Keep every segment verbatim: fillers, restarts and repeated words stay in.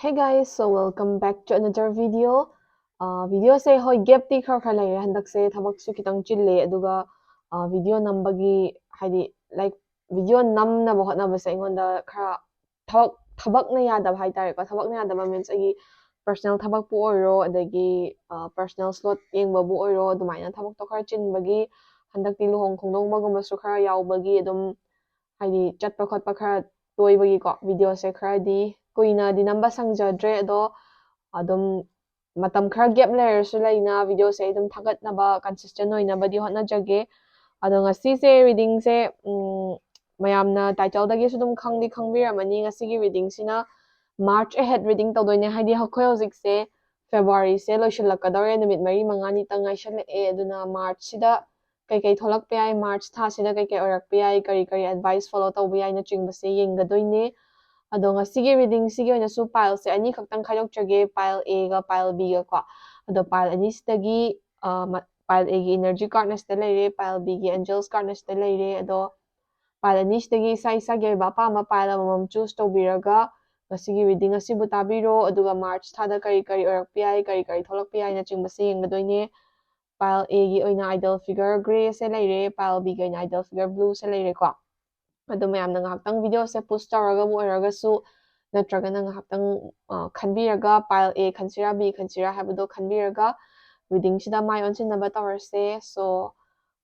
Hey guys, so welcome back to another video. Uh, video ꯁꯦ ꯍꯣꯏ gap T ꯈꯔ ꯈꯔ ꯂꯩꯔꯦ, ꯍꯟꯗꯛꯁꯦ ꯊꯕꯛꯁꯨ ꯈꯤꯇꯪ ꯆꯤꯜꯂꯦ, ꯑꯗꯨꯒ uh, video ꯅꯝꯕꯒꯤ ꯍꯥꯏꯗꯤ like video ꯅꯝꯅꯕ ꯍꯣꯠꯅꯕꯁꯦ ꯑꯩꯉꯣꯟꯗ ꯈꯔ ꯊꯕꯛ ꯊꯕꯛꯅ ꯌꯥꯗꯕ ꯍꯥꯏꯇꯥꯔꯦꯀꯣ꯫ ꯊꯕꯛꯅ ꯌꯥꯗꯕ means ꯑꯩꯒꯤ personal ꯊꯕꯛꯄꯨ ꯑꯣꯏꯔꯣ, ꯑꯗꯒꯤ personal slot ꯌꯦꯡꯕꯕꯨ ꯑꯣꯏꯔꯣ, ꯑꯗꯨꯃꯥꯏꯅ ꯊꯕꯛꯇꯣ ꯈꯔ ꯆꯤꯟꯕꯒꯤ, ꯍꯟꯗꯛꯇꯤ ꯂꯨꯍꯣꯡ ꯈꯣꯡꯗꯣꯡꯕꯒꯨꯝꯕꯁꯨ ꯈꯔ ꯌꯥꯎꯕꯒꯤ ꯑꯗꯨꯝ ꯍꯥꯏꯗꯤ ꯆꯠꯄ ꯈꯣꯠꯄ ꯈꯔ ꯇꯣꯏꯕꯒꯤꯀꯣ, video ꯁꯦ ꯈꯔꯗꯤ ꯀꯨꯏꯅꯗꯤ ꯅꯝꯕ ꯁꯪꯖꯗ꯭ꯔꯦ꯫ ꯑꯗꯣ ꯑꯗꯨꯝ ꯃꯇꯝ ꯈꯔ gap ꯂꯩꯔꯁꯨ ꯂꯩꯅ video ꯁꯦ ꯑꯗꯨꯝ ꯊꯥꯒꯠꯅꯕ consistent ꯑꯣꯏꯅꯕꯗꯤ ꯍꯣꯠꯅꯖꯒꯦ꯫ ꯑꯗꯣ ꯉꯁꯤꯁꯦ reading ꯁꯦ ꯎꯝ, ꯃꯌꯥꯝꯅ title ꯗꯒꯤꯁꯨ ꯑꯗꯨꯝ ꯈꯪꯗꯤ ꯈꯪꯕꯤꯔꯝꯃꯅꯤ, ꯉꯁꯤꯒꯤ reading ꯁꯤꯅ March ahead reading ꯇꯧꯗꯣꯏꯅꯦ꯫ ꯍꯥꯏꯗꯤ ꯑꯩꯈꯣꯏ ꯍꯧꯖꯤꯛꯁꯦ February ꯁꯦ ꯂꯣꯏꯁꯤꯜꯂꯛꯀꯗꯧꯔꯦ, ꯅꯨꯃꯤꯠ ꯃꯔꯤ ꯃꯉꯥꯅꯤꯇꯪ ꯉꯥꯏꯁꯜꯂꯛꯑꯦ꯫ ꯑꯗꯨꯅ March ꯁꯤꯗ ꯀꯩꯀꯩ ꯊꯣꯛꯂꯛꯄ ꯌꯥꯏ, March ꯊꯥꯁꯤꯗ ꯀꯩꯀꯩ ꯑꯣꯏꯔꯛꯄ ꯌꯥꯏ, ꯀꯔꯤ ꯀꯔꯤ advice follow ꯇꯧꯕ ꯌꯥꯏꯅꯆꯤꯡꯕꯁꯦ ꯌꯦꯡꯒꯗꯣꯏꯅꯦ꯫ ꯑꯗꯣ ꯉꯁꯤꯒꯤ reading ꯁꯤꯒꯤ ꯑꯣꯏꯅꯁꯨ pile ꯁꯦ ꯑꯅꯤꯈꯛꯇꯪ ꯈꯥꯏꯗꯣꯛꯆꯒꯦ, pile A ꯒ pile B ꯒ ꯀꯣ꯫ ꯑꯗꯣ pile ꯑꯅꯤꯁꯤꯗꯒꯤ pile A ꯒꯤ energy card ꯅ ꯁꯤꯗ ꯂꯩꯔꯦ, pile B ꯒꯤ angels card ꯅ ꯁꯤꯗ ꯂꯩꯔꯦ꯫ ꯑꯗꯣ pile ꯑꯅꯤꯁꯤꯗꯒꯤ ꯏꯁꯥ ꯏꯁꯥꯒꯤ ꯑꯣꯏꯕ ꯑꯄꯥꯝꯕ pile ꯑꯃꯃꯝ choose ꯇꯧꯕꯤꯔꯒ ꯉꯁꯤꯒꯤ reading ꯑꯁꯤꯕꯨ ꯇꯥꯕꯤꯔꯣ꯫ ꯑꯗꯨꯒ March ꯊꯥꯗ ꯀꯔꯤ ꯀꯔꯤ ꯑꯣꯏꯔꯛꯄ ꯌꯥꯏ, ꯀꯔꯤ ꯀꯔꯤ ꯊꯣꯛꯂꯛꯄ ꯌꯥꯏꯅꯆꯤꯡꯕꯁꯦ ꯌꯦꯡꯒꯗꯣꯏꯅꯦ꯫ Pile A ꯒꯤ ꯑꯣꯏꯅ idol figure grey ꯁꯦ ꯂꯩꯔꯦ, pile B ꯒꯤ ꯑꯣꯏꯅ idol figure blue ꯁꯦ ꯂꯩꯔꯦꯀꯣ꯫ ꯑꯗꯣ ꯃꯌꯥꯝꯅ ꯉꯥꯏꯍꯥꯛꯇꯪ video ꯁꯦ pause ꯇꯧꯔꯒꯕꯨ ꯑꯣꯏꯔꯒꯁꯨ, ꯅꯠꯇ꯭ꯔꯒꯅ ꯉꯥꯏꯍꯥꯛꯇꯪ ꯈꯟꯕꯤꯔꯒ, pile A ꯈꯟꯁꯤꯔꯥ B ꯈꯟꯁꯤꯔꯥ ꯍꯥꯏꯕꯗꯣ ꯈꯟꯕꯤꯔꯒ reading ꯁꯤꯗ ꯃꯥꯏ ꯑꯣꯟꯁꯤꯟꯅꯕ ꯇꯧꯔꯁꯦ꯫ So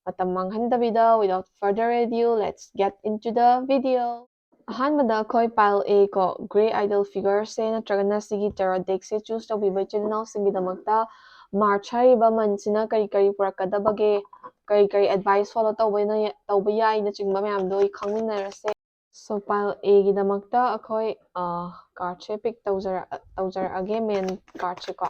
ꯃꯇꯝ ꯃꯥꯡꯍꯟꯗꯕꯤꯗ, without further ado, let's get into the video. ꯑꯍꯥꯟꯕꯗ ꯑꯩꯈꯣꯏ pile A ꯀꯣ, grey idol figure ꯁꯦ ꯅꯠꯇ꯭ꯔꯒꯅ ꯁꯤꯒꯤ tarot deck ꯁꯦ choose ꯇꯧꯕꯤꯕ ꯏꯆꯤꯜ ꯏꯅꯥꯎꯁꯤꯡꯒꯤꯗꯃꯛꯇ March ꯍꯥꯏꯔꯤꯕ month ꯁꯤꯅ ꯀꯔꯤ ꯀꯔꯤ ꯄꯨꯔꯛꯀꯗꯕꯒꯦ, ꯀꯔꯤ ꯀꯔꯤ advice follow ꯇꯧꯕꯅ ꯇꯧꯕ ꯌꯥꯏꯅꯆꯤꯡꯕ ꯃꯌꯥꯝꯗꯣ ꯑꯩ ꯈꯪꯃꯤꯟꯅꯔꯁꯦ꯫ So pile A ꯒꯤꯗꯃꯛꯇ ꯑꯩꯈꯣꯏ card ꯁꯦ pick ꯇꯧꯖꯔꯛ ꯇꯧꯖꯔꯛꯑꯒꯦ, main card ꯁꯦꯀꯣ꯫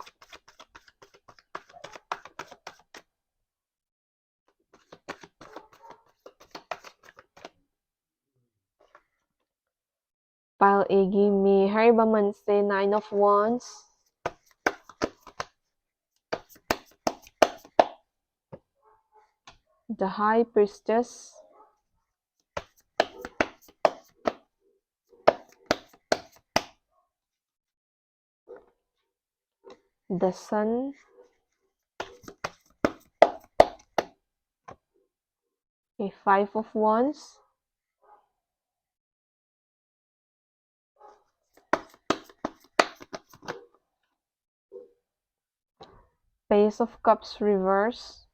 Pile A ꯒꯤ May ꯍꯥꯏꯔꯤꯕ month say Nine of Wands, the High Priestess, The Sun. Okay, Five of Wands. Page of Cups reverse.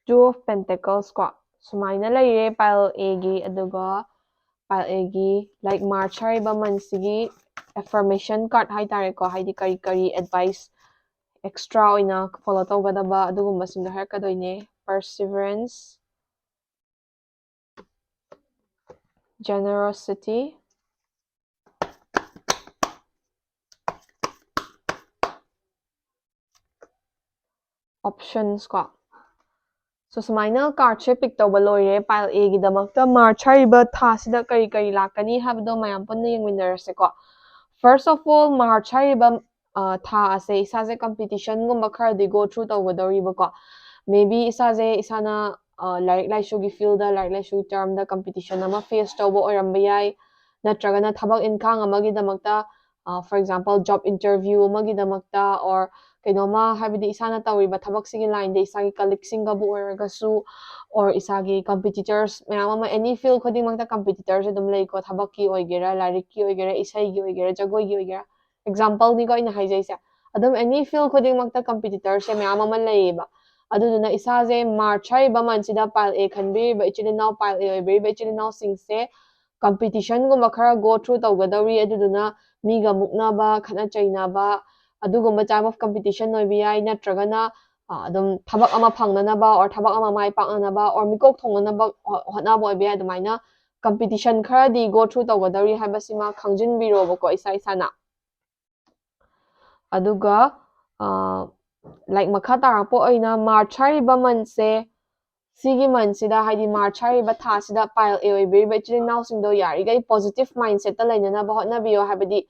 Two of Pentacles ꯀꯣ, ꯁꯨꯃꯥꯏꯅ ꯂꯩꯔꯦ pile A ꯒꯤ꯫ ꯑꯗꯨꯒ pile A ꯒꯤ, like, March ꯍꯥꯏꯔꯤꯕ month ꯁꯤꯒꯤ affirmation card ꯍꯥꯏꯇꯥꯔꯦꯀꯣ, ꯍꯥꯏꯗꯤ ꯀꯔꯤ ꯀꯔꯤ advice extra ꯑꯣꯏꯅ follow ꯇꯧꯒꯗꯕ ꯑꯗꯨꯒꯨꯝꯕꯁꯤꯡꯗꯣ ꯍꯥꯏꯔꯛꯀꯗꯣꯏꯅꯦ꯫ Perseverance, Generosity, Options ꯀꯣ꯫ So, ꯁꯨꯃꯥꯏꯅ card ꯁꯦ pick ꯇꯧꯕ ꯂꯣꯏꯔꯦ pile A ꯒꯤꯗꯃꯛꯇ꯫ March ꯍꯥꯏꯔꯤꯕ ꯊꯥꯁꯤꯗ ꯀꯔꯤ ꯀꯔꯤ ꯂꯥꯛꯀꯅꯤ ꯍꯥꯏꯕꯗꯣ ꯃꯌꯥꯝ ꯄꯨꯟꯅ ꯌꯦꯡꯃꯤꯟꯅꯔꯁꯦꯀꯣ꯫ First of all, March ꯍꯥꯏꯔꯤꯕ, ꯑ, ꯊꯥ ꯑꯁꯦ ꯏꯁꯥꯁꯦ competition ꯒꯨꯝꯕ ꯈꯔꯗꯤ go through ꯇꯧꯒꯗꯧꯔꯤꯕꯀꯣ꯫ Maybe ꯏꯁꯥꯁꯦ, ꯏꯁꯥꯅ, ꯑ, ꯂꯥꯏꯔꯤꯛ ꯂꯥꯏꯁꯨꯒꯤ field ꯗ, ꯂꯥꯏꯔꯤꯛ ꯂꯥꯏꯁꯨꯒꯤ term ꯗ competition ꯑꯃ face ꯇꯧꯕ ꯑꯣꯏꯔꯝꯕ ꯌꯥꯏ, ꯅꯠꯇ꯭ꯔꯒꯅ ꯊꯕꯛ ꯏꯟꯈꯥꯡ ꯑꯃꯒꯤꯗꯃꯛꯇ, ꯑ, for example, job interview ꯑꯃꯒꯤꯗꯃꯛꯇ, or ꯀꯩꯅꯣꯝꯃ, ꯍꯥꯏꯕꯗꯤ ꯏꯁꯥꯅ ꯇꯧꯔꯤꯕ ꯊꯕꯛꯁꯤꯒꯤ line ꯗ ꯏꯁꯥꯒꯤ colleague ꯁꯤꯡꯒꯕꯨ ꯑꯣꯏꯔꯒꯁꯨ, or ꯏꯁꯥꯒꯤ competitors ꯃꯌꯥꯝ ꯑꯃ, any field ꯈꯨꯗꯤꯡꯃꯛꯇ competitors ꯑꯗꯨꯝ ꯂꯩꯀꯣ, ꯊꯕꯛꯀꯤ ꯑꯣꯏꯒꯦꯔꯥ, ꯂꯥꯏꯔꯤꯛꯀꯤ ꯑꯣꯏꯒꯦꯔꯥ, ꯏꯁꯩꯒꯤ ꯑꯣꯏꯒꯦꯔꯥ, ꯖꯒꯣꯏꯒꯤ ꯑꯣꯏꯒꯦꯔꯥ, example ꯅꯤꯀꯣ ꯑꯩꯅ ꯍꯥꯏꯖꯩꯁꯦ꯫ ꯑꯗꯨꯝ any field ꯈꯨꯗꯤꯡꯃꯛꯇ competitors ꯁꯦ ꯃꯌꯥꯝ ꯑꯃ ꯂꯩꯌꯦꯕ꯫ ꯑꯗꯨꯗꯨꯅ ꯏꯁꯥꯁꯦ March ꯍꯥꯏꯔꯤꯕ month ꯁꯤꯗ pile A ꯈꯟꯕꯤꯔꯤꯕ ꯏꯆꯤꯜ ꯏꯅꯥꯎ, pile A ꯑꯣꯏꯕꯤꯔꯤꯕ ꯏꯆꯤꯜ ꯏꯅꯥꯎꯁꯤꯡꯁꯦ competition ꯒꯨꯝꯕ ꯈꯔ go through ꯇꯧꯒꯗꯧꯔꯤ꯫ ꯑꯗꯨꯗꯨꯅ ꯃꯤꯒ ꯃꯨꯛꯅꯕ, ꯈꯠꯅ ꯆꯩꯅꯕ, ꯑꯗꯨꯒꯨꯝꯕ type of competition ꯑꯣꯏꯕ ꯌꯥꯏ, ꯅꯠꯇ꯭ꯔꯒꯅ, ꯑ, ꯑꯗꯨꯝ ꯊꯕꯛ ꯑꯃ ꯐꯪꯅꯅꯕ, or ꯊꯕꯛ ꯑꯃ ꯃꯥꯏ ꯄꯥꯛꯅꯅꯕ, or ꯃꯤꯀꯣꯛ ꯊꯣꯡꯅꯅꯕ ꯍꯣ-, ꯍꯣꯠꯅꯕ ꯑꯣꯏꯕ ꯌꯥꯏ꯫ ꯑꯗꯨꯃꯥꯏꯅ competition ꯈꯔꯗꯤ go through ꯇꯧꯒꯗꯧꯔꯤ ꯍꯥꯏꯕꯁꯤꯃ ꯈꯪꯖꯤꯟꯕꯤꯔꯣꯕꯀꯣ ꯏꯁꯥ ꯏꯁꯥꯅ꯫ ꯑꯗꯨꯒ, ꯑ, like, ꯃꯈꯥ ꯇꯥꯔꯛꯄ ꯑꯣꯏꯅ March ꯍꯥꯏꯔꯤꯕ month ꯁꯦ, ꯁꯤꯒꯤ month ꯁꯤꯗ, ꯍꯥꯏꯗꯤ March ꯍꯥꯏꯔꯤꯕ ꯊꯥꯁꯤꯗ pile A ꯑꯣꯏꯕꯤꯔꯤꯕ ꯏꯆꯤꯜ ꯏꯅꯥꯎꯁꯤꯡꯗꯣ ꯌꯥꯔꯤꯈꯩ positive mindset ꯇ ꯂꯩꯅꯅꯕ ꯍꯣꯠꯅꯕꯤꯌꯣ꯫ ꯍꯥꯏꯕꯗꯤ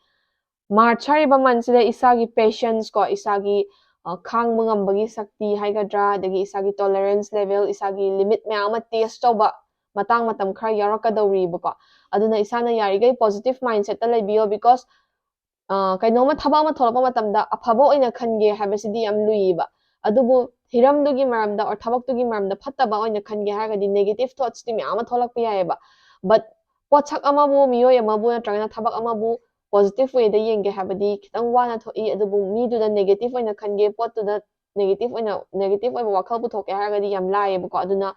March ꯍꯥꯏꯔꯤꯕ month ꯁꯤꯗ ꯏꯁꯥꯒꯤ patience ꯀꯣ, ꯏꯁꯥꯒꯤ, ꯈꯥꯡꯕ ꯉꯝꯕꯒꯤ ꯁꯛꯇꯤ ꯍꯥꯏꯒꯗ꯭ꯔꯥ, ꯑꯗꯒꯤ ꯏꯁꯥꯒꯤ tolerance level, ꯏꯁꯥꯒꯤ limit ꯃꯌꯥꯝ ꯑꯃ test ꯇꯧꯕ ꯃꯇꯥꯡ ꯃꯇꯝ ꯈꯔ ꯌꯥꯎꯔꯛꯀꯗꯧꯔꯤꯕꯀꯣ꯫ ꯑꯗꯨꯅ ꯏꯁꯥꯅ ꯌꯥꯔꯤꯈꯩ positive mindset ꯇ ꯂꯩꯕꯤꯌꯣ, because ꯀꯩꯅꯣꯝꯃ ꯊꯕꯛ ꯑꯃ ꯊꯣꯛꯂꯛꯄ ꯃꯇꯝꯗ ꯑꯐꯕ ꯑꯣꯏꯅ ꯈꯟꯒꯦ ꯍꯥꯏꯕꯁꯤꯗꯤ ꯌꯥꯝ ꯂꯨꯏꯌꯦꯕ꯫ ꯑꯗꯨꯕꯨ ꯍꯤꯔꯝꯗꯨꯒꯤ ꯃꯔꯝꯗ or ꯊꯕꯛꯇꯨꯒꯤ ꯃꯔꯝꯗ ꯐꯠꯇꯕ ꯑꯣꯏꯅ ꯈꯟꯒꯦ ꯍꯥꯏꯔꯒꯗꯤ negative thoughts ꯇꯤ ꯃꯌꯥꯝ ꯑꯃ ꯊꯣꯛꯂꯛꯄ ꯌꯥꯏꯌꯦꯕ꯫ But ꯄꯣꯠꯁꯛ ꯑꯃꯕꯨ, ꯃꯤꯑꯣꯏ ꯑꯃꯕꯨ ꯅꯠꯇ꯭ꯔꯒꯅ ꯊꯕꯛ ꯑꯃꯕꯨ positive way ꯗ ꯌꯦꯡꯒꯦ ꯍꯥꯏꯕꯗꯤ ꯈꯤꯇꯪ ꯋꯥꯅ ꯊꯣꯛꯏ꯫ ꯑꯗꯨꯕꯨ ꯃꯤꯗꯨꯗ negative ꯑꯣꯏꯅ ꯈꯟꯒꯦ, ꯄꯣꯠꯇꯨꯗ negative ꯑꯣꯏꯅ negative ꯑꯣꯏꯕ ꯋꯥꯈꯜ ꯄꯨꯊꯣꯛꯀꯦ ꯍꯥꯏꯔꯒꯗꯤ ꯌꯥꯝ ꯂꯥꯏꯌꯦꯕꯀꯣ꯫ ꯑꯗꯨꯅ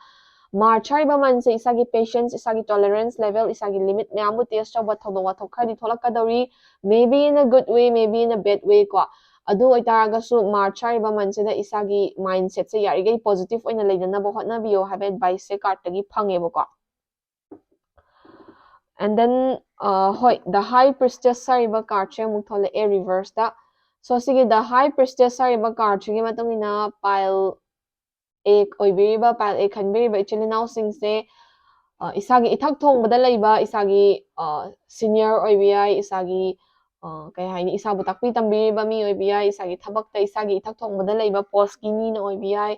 March ꯍꯥꯏꯔꯤꯕ month ꯁꯦ ꯏꯁꯥꯒꯤ patience, ꯏꯁꯥꯒꯤ tolerance level, ꯏꯁꯥꯒꯤ limit ꯃꯌꯥꯝꯕꯨ test ꯇꯧꯕ ꯊꯧꯗꯣꯛ ꯋꯥꯊꯣꯛ ꯈꯔꯗꯤ ꯊꯣꯛꯂꯛꯀꯗꯧꯔꯤ, maybe in a good way, maybe in a bad way ꯀꯣ꯫ ꯑꯗꯨ ꯑꯣꯏꯇꯥꯔꯒꯁꯨ March ꯍꯥꯏꯔꯤꯕ month ꯁꯤꯗ ꯏꯁꯥꯒꯤ mindset ꯁꯦ ꯌꯥꯔꯤꯈꯩ positive ꯑꯣꯏꯅ ꯂꯩꯅꯅꯕ ꯍꯣꯠꯅꯕꯤꯌꯣ ꯍꯥꯏꯕ advice ꯁꯦ card ꯇꯒꯤ ꯐꯪꯉꯦꯕꯀꯣ꯫ And then, uh, ꯍꯣꯏ, the High Priestess ꯍꯥꯏꯔꯤꯕ card ꯁꯦ ꯑꯃꯨꯛ ꯊꯣꯛꯂꯛꯑꯦ reverse ꯇ꯫ So ꯁꯤꯒꯤ the High Priestess ꯍꯥꯏꯔꯤꯕ card ꯁꯤꯒꯤ ꯃꯇꯨꯡ ꯏꯟꯅ pile A ꯑꯣꯏꯕꯤꯔꯤꯕ, pile A ꯈꯟꯕꯤꯔꯤꯕ ꯏꯆꯤꯜ ꯏꯅꯥꯎꯁꯤꯡꯁꯦ, ꯑ, ꯏꯁꯥꯒꯤ ꯏꯊꯛ ꯊꯣꯡꯕꯗ ꯂꯩꯕ, ꯏꯁꯥꯒꯤ, ꯑ, senior ꯑꯣꯏꯕ ꯌꯥꯏ, ꯏꯁꯥꯒꯤ, ꯑ, ꯀꯩ ꯍꯥꯏꯅꯤ, ꯏꯁꯥꯕꯨ ꯇꯥꯛꯄꯤ ꯇꯝꯕꯤꯔꯤꯕ ꯃꯤ ꯑꯣꯏꯕ ꯌꯥꯏ, ꯏꯁꯥꯒꯤ ꯊꯕꯛꯇ, ꯏꯁꯥꯒꯤ ꯏꯊꯛ ꯊꯣꯡꯕꯗ ꯂꯩꯕ post ꯀꯤ ꯃꯤꯅ ꯑꯣꯏꯕ ꯌꯥꯏ,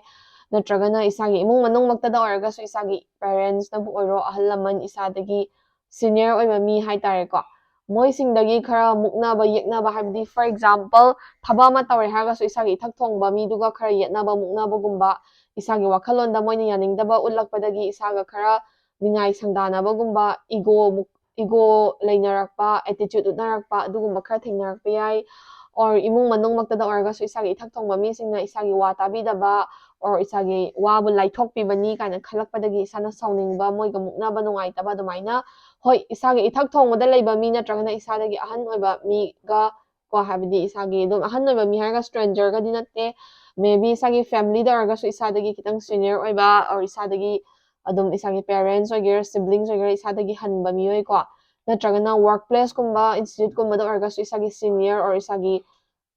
ꯅꯠꯇ꯭ꯔꯒꯅ ꯏꯁꯥꯒꯤ ꯏꯃꯨꯡ ꯃꯅꯨꯡꯃꯛꯇꯗ ꯑꯣꯏꯔꯒꯁꯨ ꯏꯁꯥꯒꯤ parents ꯅꯕꯨ ꯑꯣꯏꯔꯣ, ꯑꯍꯜ ꯂꯃꯟ, ꯏꯁꯥꯗꯒꯤ senior ꯑꯣꯏꯕ ꯃꯤ ꯍꯥꯏꯇꯥꯔꯦꯀꯣ, ꯃꯣꯏꯁꯤꯡꯗꯒꯤ ꯈꯔ ꯃꯨꯛꯅꯕ ꯌꯦꯛꯅꯕ, ꯍꯥꯏꯕꯗꯤ for example ꯊꯕꯛ ꯑꯃ ꯇꯧꯔꯦ ꯍꯥꯏꯔꯒꯁꯨ ꯏꯁꯥꯒꯤ ꯏꯊꯛ ꯊꯣꯡꯕ ꯃꯤꯗꯨꯒ ꯈꯔ ꯌꯦꯠꯅꯕ ꯃꯨꯛꯅꯕꯒꯨꯝꯕ, ꯏꯁꯥꯒꯤ ꯋꯥꯈꯜꯂꯣꯟꯗ ꯃꯣꯏꯅ ꯌꯥꯅꯤꯡꯗꯕ ꯎꯠꯂꯛꯄꯗꯒꯤ ꯏꯁꯥꯒ ꯈꯔ ꯅꯤꯡꯉꯥꯏ ꯁꯪꯗꯥꯅꯕꯒꯨꯝꯕ, ego ꯃꯨꯛ-, ego ꯂꯩꯅꯔꯛꯄ, attitude ꯎꯠꯅꯔꯛꯄ, ꯑꯗꯨꯒꯨꯝꯕ ꯈꯔ ꯊꯦꯡꯅꯔꯛꯄ ꯌꯥꯏ꯫ Or ꯏꯃꯨꯡ ꯃꯅꯨꯡꯃꯛꯇꯗ ꯑꯣꯏꯔꯒꯁꯨ ꯏꯁꯥꯒꯤ ꯏꯊꯛ ꯊꯣꯡꯕ ꯃꯤꯁꯤꯡꯅ ꯏꯁꯥꯒꯤ ꯋꯥ ꯇꯥꯕꯤꯗꯕ, or ꯏꯁꯥꯒꯤ ꯋꯥꯕꯨ ꯂꯥꯏꯊꯣꯛꯄꯤꯕꯅꯤ ꯀꯥꯏꯅ ꯈꯜꯂꯛꯄꯗꯒꯤ ꯏꯁꯥꯅ ꯁꯥꯎꯅꯤꯡꯕ, ꯃꯣꯏꯒ ꯃꯨꯛꯅꯕ ꯅꯨꯡꯉꯥꯏꯇꯕ, ꯑꯗꯨꯃꯥꯏꯅ, ꯍꯣꯏ, ꯏꯁꯥꯒꯤ ꯏꯊꯛ ꯊꯣꯡꯕꯗ ꯂꯩꯕ ꯃꯤ ꯅꯠꯇ꯭ꯔꯒꯅ ꯏꯁꯥꯗꯒꯤ ꯑꯍꯟ ꯑꯣꯏꯕ ꯃꯤꯒ ꯀꯣ, ꯍꯥꯏꯕꯗꯤ ꯏꯁꯥꯒꯤ ꯑꯗꯨꯝ ꯑꯍꯟ ꯑꯣꯏꯕ ꯃꯤ ꯍꯥꯏꯔꯒ stranger ꯒꯗꯤ ꯅꯠꯇꯦ, maybe ꯏꯁꯥꯒꯤ family ꯗ ꯑꯣꯏꯔꯒꯁꯨ ꯏꯁꯥꯗꯒꯤ ꯈꯤꯇꯪ senior ꯑꯣꯏꯕ, or ꯏꯁꯥꯗꯒꯤ ꯑꯗꯨꯝ ꯏꯁꯥꯒꯤ parents ꯑꯣꯏꯒꯦꯔꯥ, siblings ꯑꯣꯏꯒꯦꯔꯥ, ꯏꯁꯥꯗꯒꯤ ꯍꯟꯕ ꯃꯤꯑꯣꯏ ꯀꯣ, ꯅꯠꯇ꯭ꯔꯒꯅ work place ꯀꯨꯝꯕ, institute ꯀꯨꯝꯕꯗ ꯑꯣꯏꯔꯒꯁꯨ ꯏꯁꯥꯒꯤ senior or ꯏꯁꯥꯒꯤ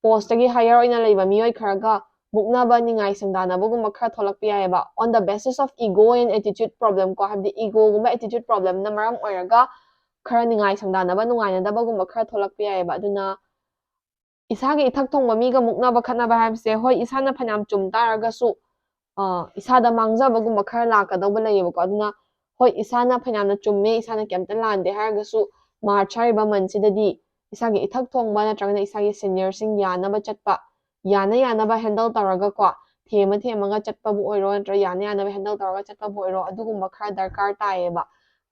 post ꯇꯒꯤ higher ꯑꯣꯏꯅ ꯂꯩꯕ ꯃꯤꯑꯣꯏ ꯈꯔꯒ ꯃꯨꯛꯅꯕ, ꯅꯤꯡꯉꯥꯏ ꯁꯪꯗꯥꯅꯕꯒꯨꯝꯕ ꯈꯔ ꯊꯣꯛꯂꯛꯄ ꯌꯥꯏꯑꯕ, on the basis of ego and attitude problem ꯀꯣ, ꯍꯥꯏꯕꯗꯤ ego ꯒꯨꯝꯕ, attitude problem ꯅ ꯃꯔꯝ ꯑꯣꯏꯔꯒ ꯈꯔ ꯅꯤꯡꯉꯥꯏ ꯁꯪꯗꯥꯅꯕ, ꯅꯨꯡꯉꯥꯏꯅꯗꯕꯒꯨꯝꯕ ꯈꯔ ꯊꯣꯛꯂꯛꯄ ꯌꯥꯏꯑꯕ꯫ ꯑꯗꯨꯅ ꯏꯁꯥꯒꯤ ꯏꯊꯛ ꯊꯣꯡꯕ ꯃꯤꯒ ꯃꯨꯛꯅꯕ ꯈꯠꯅꯕ ꯍꯥꯏꯕꯁꯦ, ꯍꯣꯏ, ꯏꯁꯥꯅ ꯐꯅꯌꯥꯝ ꯆꯨꯝ ꯇꯥꯔꯒꯁꯨ, ꯑ, ꯏꯁꯥꯗ ꯃꯥꯡꯖꯕꯒꯨꯝꯕ ꯈꯔ ꯂꯥꯛꯀꯗꯧꯕ ꯂꯩꯌꯦꯕꯀꯣ꯫ ꯑꯗꯨꯅ ꯍꯣꯏ, ꯏꯁꯥꯅ ꯐꯅꯌꯥꯝꯅ ꯆꯨꯝꯃꯦ, ꯏꯁꯥꯅ ꯀꯩꯝꯇ ꯂꯥꯟꯗꯦ ꯍꯥꯏꯔꯒꯁꯨ, ꯃꯥꯔꯆ ꯍꯥꯏꯔꯤꯕ ꯃꯟꯁꯤꯗꯗꯤ ꯏꯁꯥꯒꯤ ꯏꯊꯛ ꯊꯣꯡꯕ ꯅꯠꯇ꯭ꯔꯒꯅ ꯏꯁꯥꯒꯤ ꯁꯦꯅꯤꯌꯔꯁꯤꯡ ꯌꯥꯅꯕ ꯆꯠꯄ, ꯌꯥꯅ ꯌꯥꯅꯕ ꯍꯦꯟꯗꯜ ꯇꯧꯔꯒꯀꯣ, ꯊꯦꯝꯃ ꯊꯦꯝꯃꯒ ꯆꯠꯄꯕꯨ ꯑꯣꯏꯔꯣ, ꯅꯠꯇ꯭ꯔꯒ ꯌꯥꯅ ꯌꯥꯅꯕ ꯍꯦꯟꯗꯜ ꯇꯧꯔꯒ ꯆꯠꯄꯕꯨ ꯑꯣꯏꯔꯣ, ꯑꯗꯨꯒꯨꯝꯕ ꯈꯔ ꯗꯔꯀꯥꯔ ꯇꯥꯏꯌꯦꯕ꯫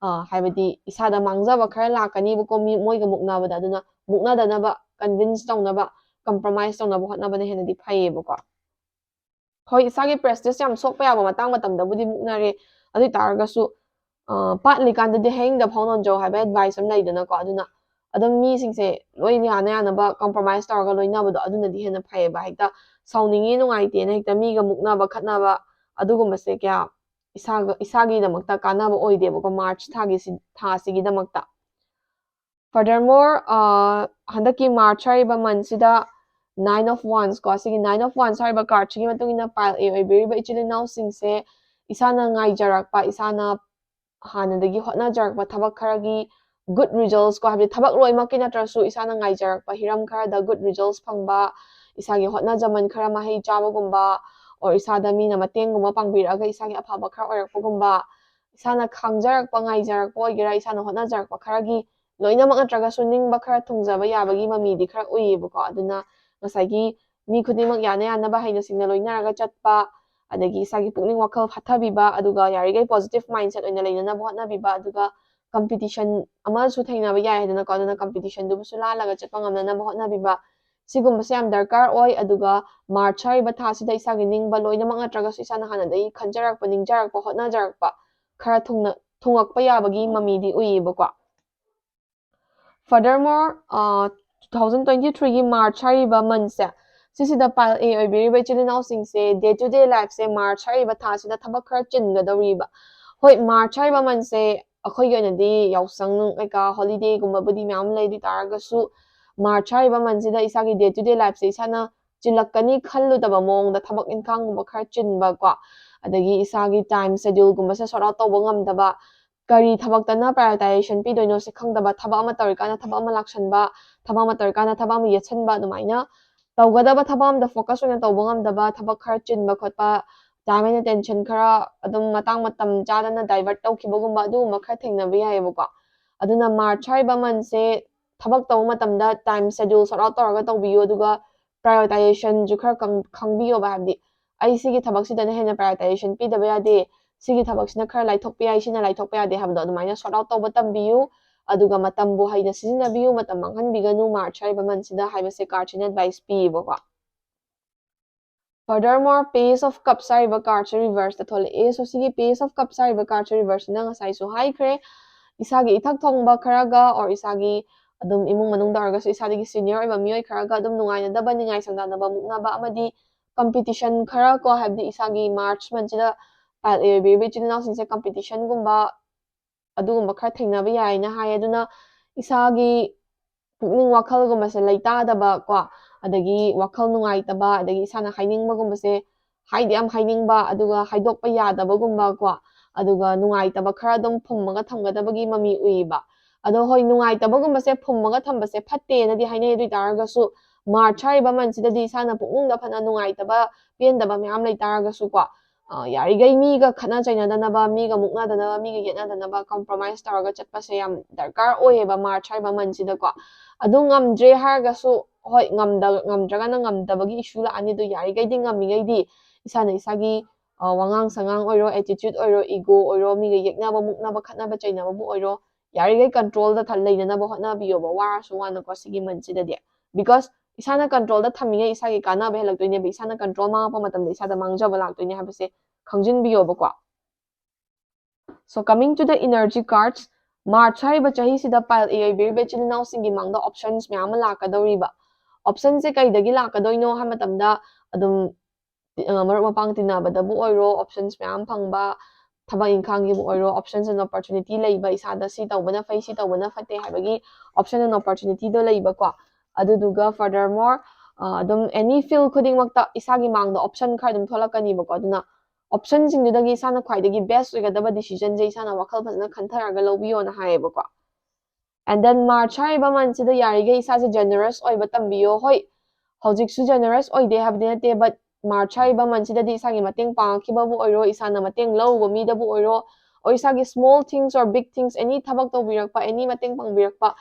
ꯑ, ꯍꯥꯏꯕꯗꯤ ꯏꯁꯥꯗ ꯃꯥꯡꯖꯕ ꯈꯔ ꯂꯥꯛꯀꯅꯤꯕꯀꯣ, ꯃꯤ ꯃꯣꯏꯒ ꯃꯨꯛꯅꯕꯗ꯫ ꯑꯗꯨꯅ ꯃꯨꯛꯅꯗꯅꯕ, ꯀꯟꯚꯤꯟꯁ ꯇꯧꯅꯕ, ꯀꯝꯄ꯭ꯔꯣꯃꯥꯏꯁ ꯇꯧꯅꯕ ꯍꯣꯠꯅꯕꯅ ꯍꯦꯟꯅꯗꯤ ꯐꯩꯌꯦꯕꯀꯣ꯫ ꯍꯣꯏ, ꯏꯁꯥꯒꯤ ꯄ꯭ꯔꯦꯁꯇꯤꯖ ꯌꯥꯝ ꯁꯣꯛꯄ ꯌꯥꯕ ꯃꯇꯥꯡ ꯃꯇꯝꯗꯕꯨꯗꯤ ꯃꯨꯛꯅꯔꯦ, ꯑꯗꯨ ꯑꯣꯏ ꯇꯥꯔꯒꯁꯨ, ꯑ, ꯄꯥꯠꯂꯤꯀꯥꯟꯗꯗꯤ ꯍꯌꯤꯡꯗ ꯐꯥꯎ ꯅꯣꯟꯖꯧ ꯍꯥꯏꯕ ꯑꯦꯗꯚꯥꯏꯁ ꯑꯃ ꯂꯩꯗꯅꯀꯣ꯫ ꯑꯗꯨꯅ ꯑꯗꯨꯝ ꯃꯤꯁꯤꯡꯁꯦ ꯂꯣꯏ ꯌꯥꯅ ꯌꯥꯅꯕ ꯀꯝꯄ꯭ꯔꯣꯃꯥꯏꯁ ꯇꯧꯔꯒ ꯂꯣꯏꯅꯕꯗꯣ, ꯑꯗꯨꯅꯗꯤ ꯍꯦꯟꯅ ꯐꯩꯌꯦꯕ꯫ ꯍꯦꯛꯇ ꯁꯥꯎꯅꯤꯡꯉꯤ ꯅꯨꯡꯉꯥꯏꯇꯦꯅ ꯍꯦꯛꯇ ꯃꯤꯒ ꯃꯨꯛꯅꯕ ꯈꯠꯅꯕ, ꯑꯗꯨꯒꯨꯝꯕꯁꯦ ꯀꯌꯥ ꯏꯁꯥꯒ, ꯏꯁꯥꯒꯤꯗꯃꯛꯇ ꯀꯥꯟꯅꯕ ꯑꯣꯏꯗꯦꯕꯀꯣ, ꯃꯥꯔꯆ ꯊꯥꯒꯤ ꯁꯤ-, ꯊꯥꯁꯤꯒꯤꯗꯃꯛꯇ꯫ Furthermore, ꯑ, ꯍꯟꯗꯛꯀꯤ ꯃꯥꯔꯆ ꯍꯥꯏꯔꯤꯕ ꯃꯟꯁꯤꯗ Nine of Wands ꯀꯣ, ꯁꯤꯒꯤ Nine of Wands ꯍꯥꯏꯔꯤꯕ ꯀꯥꯔꯠꯁꯤꯒꯤ ꯃꯇꯨꯡ ꯏꯟꯅ pile A ꯑꯣꯏꯕꯤꯔꯤꯕ ꯏꯆꯤꯜ ꯏꯅꯥꯎꯁꯤꯡꯁꯦ ꯏꯁꯥꯅ ꯉꯥꯏꯖꯔꯛꯄ, ꯏꯁꯥꯅ ꯍꯥꯟꯅꯗꯒꯤ ꯍꯣꯠꯅꯖꯔꯛꯄ ꯊꯕꯛ ꯈꯔꯒꯤ ꯒꯨꯗ ꯔꯤꯖꯜꯁ ꯀꯣ, ꯍꯥꯏꯕꯗꯤ ꯊꯕꯛ ꯂꯣꯏꯅꯃꯛꯀꯤ ꯅꯠꯇ꯭ꯔꯁꯨ ꯏꯁꯥꯅ ꯉꯥꯏꯖꯔꯛꯄ ꯍꯤꯔꯝ ꯈꯔꯗ ꯒꯨꯗ ꯔꯤꯖꯜꯁ ꯐꯪꯕ, ꯏꯁꯥꯒꯤ ꯍꯣꯠꯅꯖꯃꯟ ꯈꯔ ꯃꯍꯩ ꯆꯥꯕꯒꯨꯝꯕ, or ꯏꯁꯥꯗ ꯃꯤꯅ ꯃꯇꯦꯡꯒꯨꯝꯕ ꯄꯥꯡꯕꯤꯔꯛꯑꯒ ꯏꯁꯥꯒꯤ ꯑꯐꯕ ꯈꯔ ꯑꯣꯏꯔꯛꯄꯒꯨꯝꯕ, ꯏꯁꯥꯅ ꯈꯥꯡꯖꯔꯛꯄ, ꯉꯥꯏꯖꯔꯛꯄ ꯑꯣꯏꯒꯦꯔꯥ, ꯏꯁꯥꯅ ꯍꯣꯠꯅꯖꯔꯛꯄ ꯈꯔꯒꯤ ꯂꯣꯏꯅꯃꯛ ꯅꯠꯇ꯭ꯔꯒꯁꯨ ꯅꯤꯡꯕ ꯈꯔ ꯊꯨꯡꯖꯕ ꯌꯥꯕꯒꯤ ꯃꯃꯤꯗꯤ ꯈꯔ ꯎꯏꯌꯦꯕꯀꯣ꯫ ꯑꯗꯨꯅ ꯉꯁꯥꯏꯒꯤ ꯃꯤ ꯈꯨꯗꯤꯡꯃꯛ ꯌꯥꯅ ꯌꯥꯅꯕ ꯍꯩꯅ ꯁꯤꯡꯅ ꯂꯣꯏꯅꯔꯒ ꯆꯠꯄ, ꯑꯗꯒꯤ ꯏꯁꯥꯒꯤ ꯄꯨꯛꯅꯤꯡ ꯋꯥꯈꯜ ꯐꯥꯊꯕꯤꯕ, ꯑꯗꯨꯒ ꯌꯥꯔꯤꯈꯩ ꯄꯣꯖꯤꯇꯤꯚ ꯃꯥꯏꯟꯁꯦꯠ ꯑꯣꯏꯅ ꯂꯩꯅꯅꯕ ꯍꯣꯠꯅꯕꯤꯕ, ꯑꯗꯨꯒ ꯀꯝꯄꯤꯇꯤꯁꯟ ꯑꯃꯁꯨ ꯊꯦꯡꯅꯕ ꯌꯥꯏ ꯍꯥꯏꯗꯅꯀꯣ, ꯑꯗꯨꯅ ꯀꯝꯄꯤꯇꯤꯁꯟꯗꯨꯕꯨꯁꯨ ꯂꯥꯜꯂꯒ ꯆꯠꯄ ꯉꯝꯅꯅꯕ ꯍꯣꯠꯅꯕꯤꯕ, ꯁꯤꯒꯨꯝꯕꯁꯦ ꯌꯥꯝ ꯗꯔꯀꯥꯔ ꯑꯣꯏ꯫ ꯑꯗꯨꯒ ꯃꯥꯔꯆ ꯍꯥꯏꯔꯤꯕ ꯊꯥꯁꯤꯗ ꯏꯁꯥꯒꯤ ꯅꯤꯡꯕ ꯂꯣꯏꯅꯃꯛ ꯅꯠꯇ꯭ꯔꯒꯁꯨ ꯏꯁꯥꯅ ꯍꯥꯟꯅꯗꯒꯤ ꯈꯟꯖꯔꯛꯄ, ꯅꯤꯡꯖꯔꯛꯄ, ꯍꯣꯠꯅꯖꯔꯛꯄ ꯈꯔ ꯊꯨꯡꯅ-, ꯊꯨꯡꯉꯛꯄ ꯌꯥꯕꯒꯤ ꯃꯃꯤꯗꯤ ꯎꯏꯌꯦꯕꯀꯣ꯫ Furthermore, ꯑ, two thousand twenty-threeꯒꯤ ꯃꯥꯔꯆ ꯍꯥꯏꯔꯤꯕ ꯃꯟꯁꯦ, ꯁꯤꯁꯤꯗ pile A ꯑꯣꯏꯕꯤꯔꯤꯕ ꯏꯆꯤꯜ ꯏꯅꯥꯎꯁꯤꯡꯁꯦ day to day lifeꯁꯦ ꯃꯥꯔꯆ ꯍꯥꯏꯔꯤꯕ ꯊꯥꯁꯤꯗ ꯊꯕꯛ ꯈꯔ ꯆꯤꯟꯒꯗꯧꯔꯤꯕ꯫ ꯍꯣꯏ, ꯃꯥꯔꯆ ꯍꯥꯏꯔꯤꯕ ꯃꯟꯁꯦ ꯑꯩꯈꯣꯏꯒꯤ ꯑꯣꯏꯅꯗꯤ ꯌꯥꯎꯁꯪ ꯀꯩꯀꯥ ꯍꯣꯂꯤꯗꯦꯒꯨꯝꯕꯕꯨꯗꯤ ꯃꯌꯥꯝ ꯂꯩ, ꯑꯗꯨ ꯑꯣꯏ ꯇꯥꯔꯒꯁꯨ ꯃꯥꯔꯆ ꯍꯥꯏꯔꯤꯕ ꯃꯟꯁꯤꯗ ꯏꯁꯥꯒꯤ day to day lifeꯁꯦ ꯏꯁꯥꯅ ꯆꯤꯜꯂꯛꯀꯅꯤ ꯈꯜꯂꯨꯗꯕ ꯃꯑꯣꯡꯗ ꯊꯕꯛ ꯏꯪꯈꯥꯡꯒꯨꯝꯕ ꯈꯔ ꯆꯤꯟꯕꯀꯣ, ꯑꯗꯒꯤ ꯏꯁꯥꯒꯤ time scheduleꯒꯨꯝꯕꯁꯦ sort out ꯇꯧꯕ ꯉꯝꯗꯕ, ꯀꯔꯤ ꯊꯕꯛꯇꯅ prioritization ꯄꯤꯗꯣꯏꯅꯣꯁꯦ ꯈꯪꯗꯕ, ꯊꯕꯛ ꯑꯃ ꯇꯧꯔꯤꯀꯥꯟꯗ ꯊꯕꯛ ꯑꯃ ꯂꯥꯛꯁꯟꯕ, ꯊꯕꯛ ꯑꯃ ꯇꯧꯔꯤꯀꯥꯟꯗ ꯊꯕꯛ ꯑꯃ ꯌꯦꯠꯁꯟꯕ, ꯑꯗꯨꯃꯥꯏꯅ ꯇꯧꯒꯗꯕ ꯊꯕꯛ ꯑꯃꯗ focus ꯑꯣꯏꯅ ꯇꯧꯕ ꯉꯝꯗꯕ, ꯊꯕꯛ ꯈꯔ ꯆꯤꯟꯕ ꯈꯣꯠꯄ, time and attention ꯈꯔ ꯑꯗꯨꯝ ꯃꯇꯥꯡ ꯃꯇꯝ ꯆꯥꯗꯅ divert ꯇꯧꯈꯤꯕꯒꯨꯝꯕ, ꯑꯗꯨꯒꯨꯝꯕ ꯈꯔ ꯊꯦꯡꯅꯕ ꯌꯥꯏꯑꯕꯀꯣ꯫ ꯑꯗꯨꯅ March ꯍꯥꯏꯔꯤꯕ monthꯁꯦ ꯊꯕꯛ ꯇꯧꯕ ꯃꯇꯝꯗ time schedule sort out ꯇꯧꯔꯒ ꯇꯧꯕꯤꯌꯨ, ꯑꯗꯨꯒ prioritizationꯁꯨ ꯈꯔ ꯈꯪ- ꯈꯪꯕꯤꯌꯣꯕ꯫ ꯍꯥꯏꯕꯗꯤ ꯑꯩ ꯁꯤꯒꯤ ꯊꯕꯛꯁꯤꯗꯅ ꯍꯦꯟꯅ prioritization ꯄꯤꯗꯕ ꯌꯥꯗꯦ, ꯁꯤꯒꯤ ꯊꯕꯛꯁꯤꯅ ꯈꯔ ꯂꯥꯏꯊꯣꯛꯄ ꯌꯥꯏ, ꯁꯤꯅ ꯂꯥꯏꯊꯣꯛꯄ ꯌꯥꯗꯦ ꯍꯥꯏꯕꯗꯣ ꯑꯗꯨꯃꯥꯏꯅ sort out ꯇꯧꯕ ꯇꯝꯕꯤꯌꯨ꯫ ꯑꯗꯨꯒ ꯃꯇꯝꯕꯨ ꯍꯩꯅ ꯁꯤꯖꯤꯟꯅꯕꯤꯌꯨ, ꯃꯇꯝ ꯃꯥꯡꯍꯟꯕꯤꯒꯅꯨ March ꯍꯥꯏꯔꯤꯕ monthꯁꯤꯗ ꯍꯥꯏꯕꯁꯦ cardꯁꯤꯅ advice ꯄꯤꯌꯦꯕꯀꯣ꯫ Furthermore, Page of Cups ꯍꯥꯏꯔꯤꯕ cardꯁꯦ reverseꯇ ꯊꯣꯛꯂꯛꯑꯦ꯫ So ꯁꯤꯒꯤ Page of Cups ꯍꯥꯏꯔꯤꯕ cardꯁꯦ reverseꯁꯤꯅ ꯉꯁꯥꯏꯁꯨ ꯍꯥꯏꯈ꯭ꯔꯦ, ꯏꯁꯥꯒꯤ ꯏꯊꯛ ꯊꯣꯡꯕ ꯈꯔꯒ or ꯏꯁꯥꯒꯤ ꯑꯗꯨꯝ ꯏꯃꯨꯡ ꯃꯅꯨꯡꯗ ꯑꯣꯏꯔꯒꯁꯨ ꯏꯁꯥꯗꯒꯤ senior ꯑꯣꯏꯕ ꯃꯤꯑꯣꯏ ꯈꯔꯒ ꯑꯗꯨꯝ ꯅꯨꯡꯉꯥꯏꯅꯗꯕ, ꯅꯤꯡꯉꯥꯏ ꯁꯪꯗꯥꯅꯕ, ꯃꯨꯛꯅꯕ ꯑꯃꯗꯤ competition ꯈꯔ ꯀꯣ, ꯍꯥꯏꯕꯗꯤ ꯏꯁꯥꯒꯤ March monthꯁꯤꯗ pile A ꯑꯣꯏꯕꯤꯔꯤꯕ ꯏꯆꯤꯜ ꯏꯅꯥꯎꯁꯤꯡꯁꯦ competitionꯒꯨꯝꯕ ꯑꯗꯨꯒꯨꯝꯕ ꯈꯔ ꯊꯦꯡꯅꯕ ꯌꯥꯏꯅ ꯍꯥꯏ꯫ ꯑꯗꯨꯅ ꯏꯁꯥꯒꯤ ꯄꯨꯛꯅꯤꯡ ꯋꯥꯈꯜꯒꯨꯝꯕꯁꯦ ꯂꯩꯇꯥꯗꯕ ꯀꯣ, ꯑꯗꯒꯤ ꯋꯥꯈꯜ ꯅꯨꯡꯉꯥꯏꯇꯕ, ꯑꯗꯒꯤ ꯏꯁꯥꯅ ꯍꯥꯏꯅꯤꯡꯕꯒꯨꯝꯕꯁꯦ ꯍꯥꯏꯗꯤ ꯌꯥꯝ ꯍꯥꯏꯅꯤꯡꯕ, ꯑꯗꯨꯒ ꯍꯥꯏꯗꯣꯛꯄ ꯌꯥꯗꯕꯒꯨꯝꯕ ꯀꯣ, ꯑꯗꯨꯒ ꯅꯨꯡꯉꯥꯏꯇꯕ ꯈꯔ ꯑꯗꯨꯝ ꯐꯨꯝꯃꯒ ꯊꯝꯒꯗꯕꯒꯤ ꯃꯃꯤ ꯎꯏꯕ꯫ ꯑꯗꯣ ꯍꯣꯏ, ꯅꯨꯡꯉꯥꯏꯇꯕꯒꯨꯝꯕꯁꯦ ꯐꯨꯝꯃꯒ ꯊꯝꯕꯁꯦ ꯐꯠꯇꯦꯅꯗꯤ ꯍꯥꯏꯅꯩ꯫ ꯑꯗꯨ ꯑꯣꯏ ꯇꯥꯔꯒꯁꯨ March ꯍꯥꯏꯔꯤꯕ monthꯁꯤꯗꯗꯤ ꯏꯁꯥꯅ ꯄꯨꯛꯅꯤꯡꯗ ꯐꯅ ꯅꯨꯡꯉꯥꯏꯇꯕ, ꯄꯦꯟꯗꯕ ꯃꯌꯥꯝ ꯂꯩ ꯇꯥꯔꯒꯁꯨꯀꯣ, ꯑ, ꯌꯥꯔꯤꯈꯩ ꯃꯤꯒ ꯈꯠꯅ ꯆꯩꯅꯗꯅꯕ, ꯃꯤꯒ ꯃꯨꯛꯅꯗꯅꯕ, ꯃꯤꯒ ꯌꯦꯠꯅꯗꯅꯕ compromise ꯇꯧꯔꯒ ꯆꯠꯄꯁꯦ ꯌꯥꯝ ꯗꯔꯀꯥꯔ ꯑꯣꯏꯌꯦꯕ March ꯍꯥꯏꯔꯤꯕ monthꯁꯤꯗꯀꯣ꯫ ꯑꯗꯨ ꯉꯝꯗ꯭ꯔꯦ ꯍꯥꯏꯔꯒꯁꯨ, ꯍꯣꯏ, ꯉꯝꯗ- ꯉꯝꯗ꯭ꯔꯒꯅ ꯉꯝꯗꯕꯒꯤ issue ꯂꯥꯛꯑꯅꯤ꯫ ꯑꯗꯨ ꯌꯥꯔꯤꯈꯩꯗꯤ, ꯉꯝꯃꯤꯈꯩꯗꯤ ꯏꯁꯥꯅ ꯏꯁꯥꯒꯤ, ꯑ, ꯋꯥꯉꯥꯡ ꯁꯉꯥꯡ ꯑꯣꯏꯔꯣ, attitude ꯑꯣꯏꯔꯣ, ego ꯑꯣꯏꯔꯣ, ꯃꯤꯒ ꯌꯦꯛꯅꯕ, ꯃꯨꯛꯅꯕ, ꯈꯠꯅꯕ ꯆꯩꯅꯕꯕꯨ ꯑꯣꯏꯔꯣ, ꯌꯥꯔꯤꯈꯩ controlꯗ ꯊ- ꯂꯩꯅꯅꯕ ꯍꯣꯠꯅꯕꯤꯌꯣꯕ, ꯋꯥꯔꯁꯨ ꯋꯥꯅꯀꯣ, ꯁꯤꯒꯤ monthꯁꯤꯗꯗꯤ꯫ Because ꯏꯁꯥꯅ controlꯗ ꯊꯝꯃꯤꯉꯩ ꯏꯁꯥꯒꯤ ꯀꯥꯟꯅꯕ ꯍꯦꯜꯂꯛꯇꯣꯏꯅꯦꯕ, ꯏꯁꯥꯅ control ꯃꯥꯡꯉꯛꯄ ꯃꯇꯝꯗ ꯏꯁꯥꯗ ꯃꯥꯡꯖꯕ ꯂꯥꯛꯇꯣꯏꯅꯦ ꯍꯥꯏꯕꯁꯦ ꯈꯪꯖꯤꯟꯕꯤꯌꯣꯕꯀꯣ꯫ So coming to the energy cards, March ꯍꯥꯏꯔꯤꯕ ꯆꯍꯤꯁꯤꯗ pile A ꯑꯣꯏꯕꯤꯔꯤꯕ ꯏꯆꯤꯜ ꯏꯅꯥꯎꯁꯤꯡꯒꯤ ꯃꯥꯡꯗ options ꯃꯌꯥꯝ ꯑꯃ ꯂꯥꯛꯀꯗꯧꯔꯤꯕ꯫ Optionꯁꯦ ꯀꯩꯗꯒꯤ ꯂꯥꯛꯀꯗꯣꯏꯅꯣ ꯍꯥꯏꯕ ꯃꯇꯝꯗ, ꯑꯗꯨꯝ, ꯑ, ꯃꯔꯨꯞ ꯃꯄꯥꯡ ꯇꯤꯟꯅꯕꯗꯕꯨ ꯑꯣꯏꯔꯣ, options ꯃꯌꯥꯝ ꯐꯪꯕ, ꯊꯕꯛ ꯏꯪꯈꯥꯡꯒꯤꯕꯨ ꯑꯣꯏꯔꯣ, options and opportunity ꯂꯩꯕ, ꯏꯁꯥꯗ ꯁꯤ ꯇꯧꯕꯅ ꯐꯩ, ꯁꯤ ꯇꯧꯕꯅ ꯐꯠꯇꯦ ꯍꯥꯏꯕꯒꯤ option and opportunityꯗꯣ ꯂꯩꯕꯀꯣ꯫ ꯑꯗꯨꯗꯨꯒ furthermore, ꯑ, ꯑꯗꯨꯝ any field ꯈꯨꯗꯤꯡꯃꯛꯇ ꯏꯁꯥꯒꯤ ꯃꯥꯡꯗ option ꯈꯔ ꯑꯗꯨꯝ ꯊꯣꯛꯂꯛꯀꯅꯤꯕꯀꯣ꯫ ꯑꯗꯨꯅ optionꯁꯤꯡꯗꯨꯗꯒꯤ ꯏꯁꯥꯅ ꯈ꯭ꯋꯥꯏꯗꯒꯤ best ꯑꯣꯏꯒꯗꯕ decisionꯁꯦ ꯏꯁꯥꯅ ꯋꯥꯈꯜ ꯐꯖꯅ ꯈꯟꯊꯔꯒ ꯂꯧꯕꯤꯌꯣꯅ ꯍꯥꯏꯌꯦꯕꯀꯣ꯫ And then March ꯍꯥꯏꯔꯤꯕ monthꯁꯤꯗ ꯌꯥꯔꯤꯈꯩ ꯏꯁꯥꯁꯦ generous ꯑꯣꯏꯕ ꯇꯝꯕꯤꯌꯣ꯫ ꯍꯣꯏ, ꯍꯧꯖꯤꯛꯁꯨ generous ꯑꯣꯏꯗꯦ ꯍꯥꯏꯕꯗꯤ ꯅꯠꯇꯦ, but March ꯍꯥꯏꯔꯤꯕ monthꯁꯤꯗꯗꯤ ꯏꯁꯥꯒꯤ ꯃꯇꯦꯡ ꯄꯥꯡꯉꯛꯈꯤꯕꯕꯨ ꯑꯣꯏꯔꯣ, ꯏꯁꯥꯅ ꯃꯇꯦꯡ ꯂꯧꯔꯨꯕ ꯃꯤꯗꯕꯨ ꯑꯣꯏꯔꯣ, or ꯏꯁꯥꯒꯤ small things or big things, any ꯊꯕꯛ ꯇꯧꯕꯤꯔꯛꯄ, any ꯃꯇꯦꯡ ꯄꯥꯡꯕꯤꯔꯛꯄ,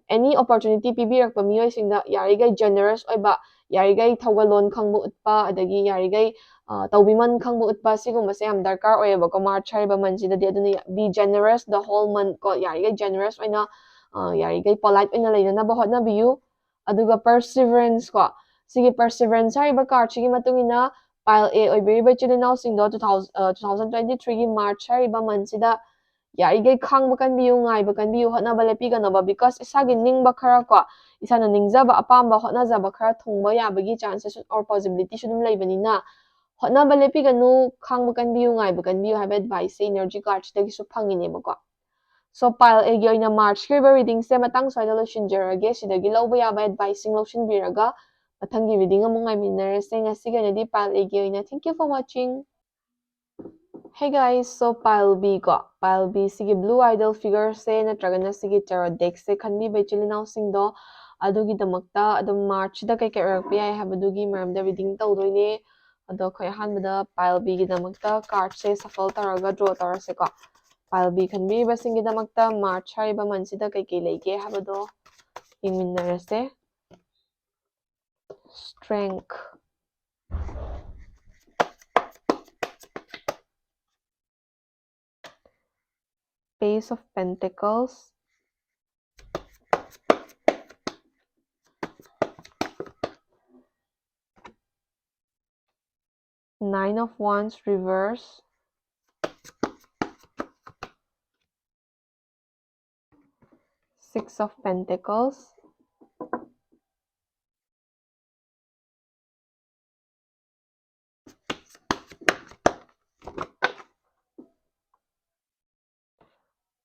any opportunity ꯄꯤꯕꯤꯔꯛꯄ ꯃꯤꯑꯣꯏꯁꯤꯡꯗ ꯌꯥꯔꯤꯈꯩ generous ꯑꯣꯏꯕ, ꯌꯥꯔꯤꯈꯩ ꯊꯧꯒꯜꯂꯣꯟ ꯈꯪꯕ ꯎꯠꯄ, ꯑꯗꯒꯤ ꯌꯥꯔꯤꯈꯩ, ꯑ, ꯇꯧꯕꯤꯃꯟ ꯈꯪꯕ ꯎꯠꯄ, ꯁꯤꯒꯨꯝꯕꯁꯦ ꯌꯥꯝ ꯗꯔꯀꯥꯔ ꯑꯣꯏꯌꯦꯕꯀꯣ March ꯍꯥꯏꯔꯤꯕ monthꯁꯤꯗꯗꯤ꯫ ꯑꯗꯨꯅ be generous the whole month ꯀꯣ, ꯌꯥꯔꯤꯈꯩ generous ꯑꯣꯏꯅ, ꯑ, ꯌꯥꯔꯤꯈꯩ polite ꯑꯣꯏꯅ ꯂꯩꯅꯅꯕ ꯍꯣꯠꯅꯕꯤꯌꯨ꯫ ꯑꯗꯨꯒ perseverance ꯀꯣ, ꯁꯤꯒꯤ perseverance ꯍꯥꯏꯔꯤꯕ cardꯁꯤꯒꯤ ꯃꯇꯨꯡ ꯏꯟꯅ pile A ꯑꯣꯏꯕꯤꯔꯤꯕ ꯏꯆꯤꯜ ꯏꯅꯥꯎꯁꯤꯡꯗꯣ two thousand, ꯑ, two thousand twenty three ꯒꯤ March ꯍꯥꯏꯔꯤꯕ monthꯁꯤꯗ ꯌꯥꯔꯤꯈꯩ ꯈꯥꯡꯕ ꯀꯟꯕꯤꯌꯨ, ꯉꯥꯏꯕ ꯀꯟꯕꯤꯌꯨ, ꯍꯣꯠꯅꯕ ꯂꯦꯞꯄꯤꯒꯅꯣꯕ, because ꯏꯁꯥꯒꯤ ꯅꯤꯡꯕ ꯈꯔ ꯀꯣ, ꯏꯁꯥꯅ ꯅꯤꯡꯖꯕ ꯑꯄꯥꯝꯕ ꯍꯣꯠꯅꯖꯕ ꯈꯔ ꯊꯨꯡꯕ ꯌꯥꯕꯒꯤ chances or possibilityꯁꯨ ꯑꯗꯨꯝ ꯂꯩꯕꯅꯤꯅ, ꯍꯣꯠꯅꯕ ꯂꯦꯞꯄꯤꯒꯅꯨ, ꯈꯥꯡꯕ ꯀꯟꯕꯤꯌꯨ, ꯉꯥꯏꯕ ꯀꯟꯕꯤꯌꯨ ꯍꯥꯏꯕ adviceꯁꯦ energy cardꯁꯤꯗꯒꯤꯁꯨ ꯐꯪꯉꯤꯅꯦꯕꯀꯣ꯫ So pile Aꯒꯤ ꯑꯣꯏꯅ Marchꯀꯤ ꯑꯣꯏꯕ readingꯁꯦ ꯃꯇꯥꯡ ꯁ꯭ꯋꯥꯏꯗ ꯂꯣꯏꯁꯤꯟꯖꯔꯒꯦ꯫ ꯁꯤꯗꯒꯤ ꯂꯧꯕ ꯌꯥꯕ adviceꯁꯤꯡ ꯂꯧꯁꯤꯟꯕꯤꯔꯒ ꯃꯊꯪꯒꯤ reading ꯑꯃꯨꯛ ꯉꯥꯏꯃꯤꯟꯅꯔꯁꯦ꯫ ꯉꯁꯤꯒꯤ ꯑꯣꯏꯅꯗꯤ pile Aꯒꯤ ꯑꯣꯏꯅ thank you for watching. Hey guys, so pile B ꯀꯣ, pile B ꯁꯤꯒꯤ blue idol figureꯁꯦ ꯅꯠꯇ꯭ꯔꯒꯅ ꯁꯤꯒꯤ tarot deckꯁꯦ ꯈꯟꯕꯤꯕ ꯏꯆꯤꯜ ꯏꯅꯥꯎꯁꯤꯡꯗꯣ, ꯑꯗꯨꯒꯤꯗꯃꯛꯇ ꯑꯗꯨꯝ Marchꯁꯤꯗ ꯀꯩꯀꯩ ꯑꯣꯏꯔꯛꯄ ꯌꯥꯏ ꯍꯥꯏꯕꯗꯨꯒꯤ ꯃꯔꯝꯗ reading ꯇꯧꯗꯣꯏꯅꯦ꯫ ꯑꯗꯣ ꯑꯩꯈꯣꯏ ꯑꯍꯥꯟꯕꯗ pile Bꯒꯤꯗꯃꯛꯇ cardꯁꯦ shuffle ꯇꯧꯔꯒ draw ꯇꯧꯔꯁꯦꯀꯣ꯫ Pile B ꯈꯟꯕꯤꯔꯤꯕꯁꯤꯡꯒꯤꯗꯃꯛꯇ March ꯍꯥꯏꯔꯤꯕ monthꯁꯤꯗ ꯀꯩꯀꯩ ꯂꯩꯒꯦ ꯍꯥꯏꯕꯗꯣ ꯌꯦꯡꯃꯤꯟꯅꯔꯁꯦ꯫ Strength. Page of Pentacles. Nine of Wands reverse. Six of Pentacles.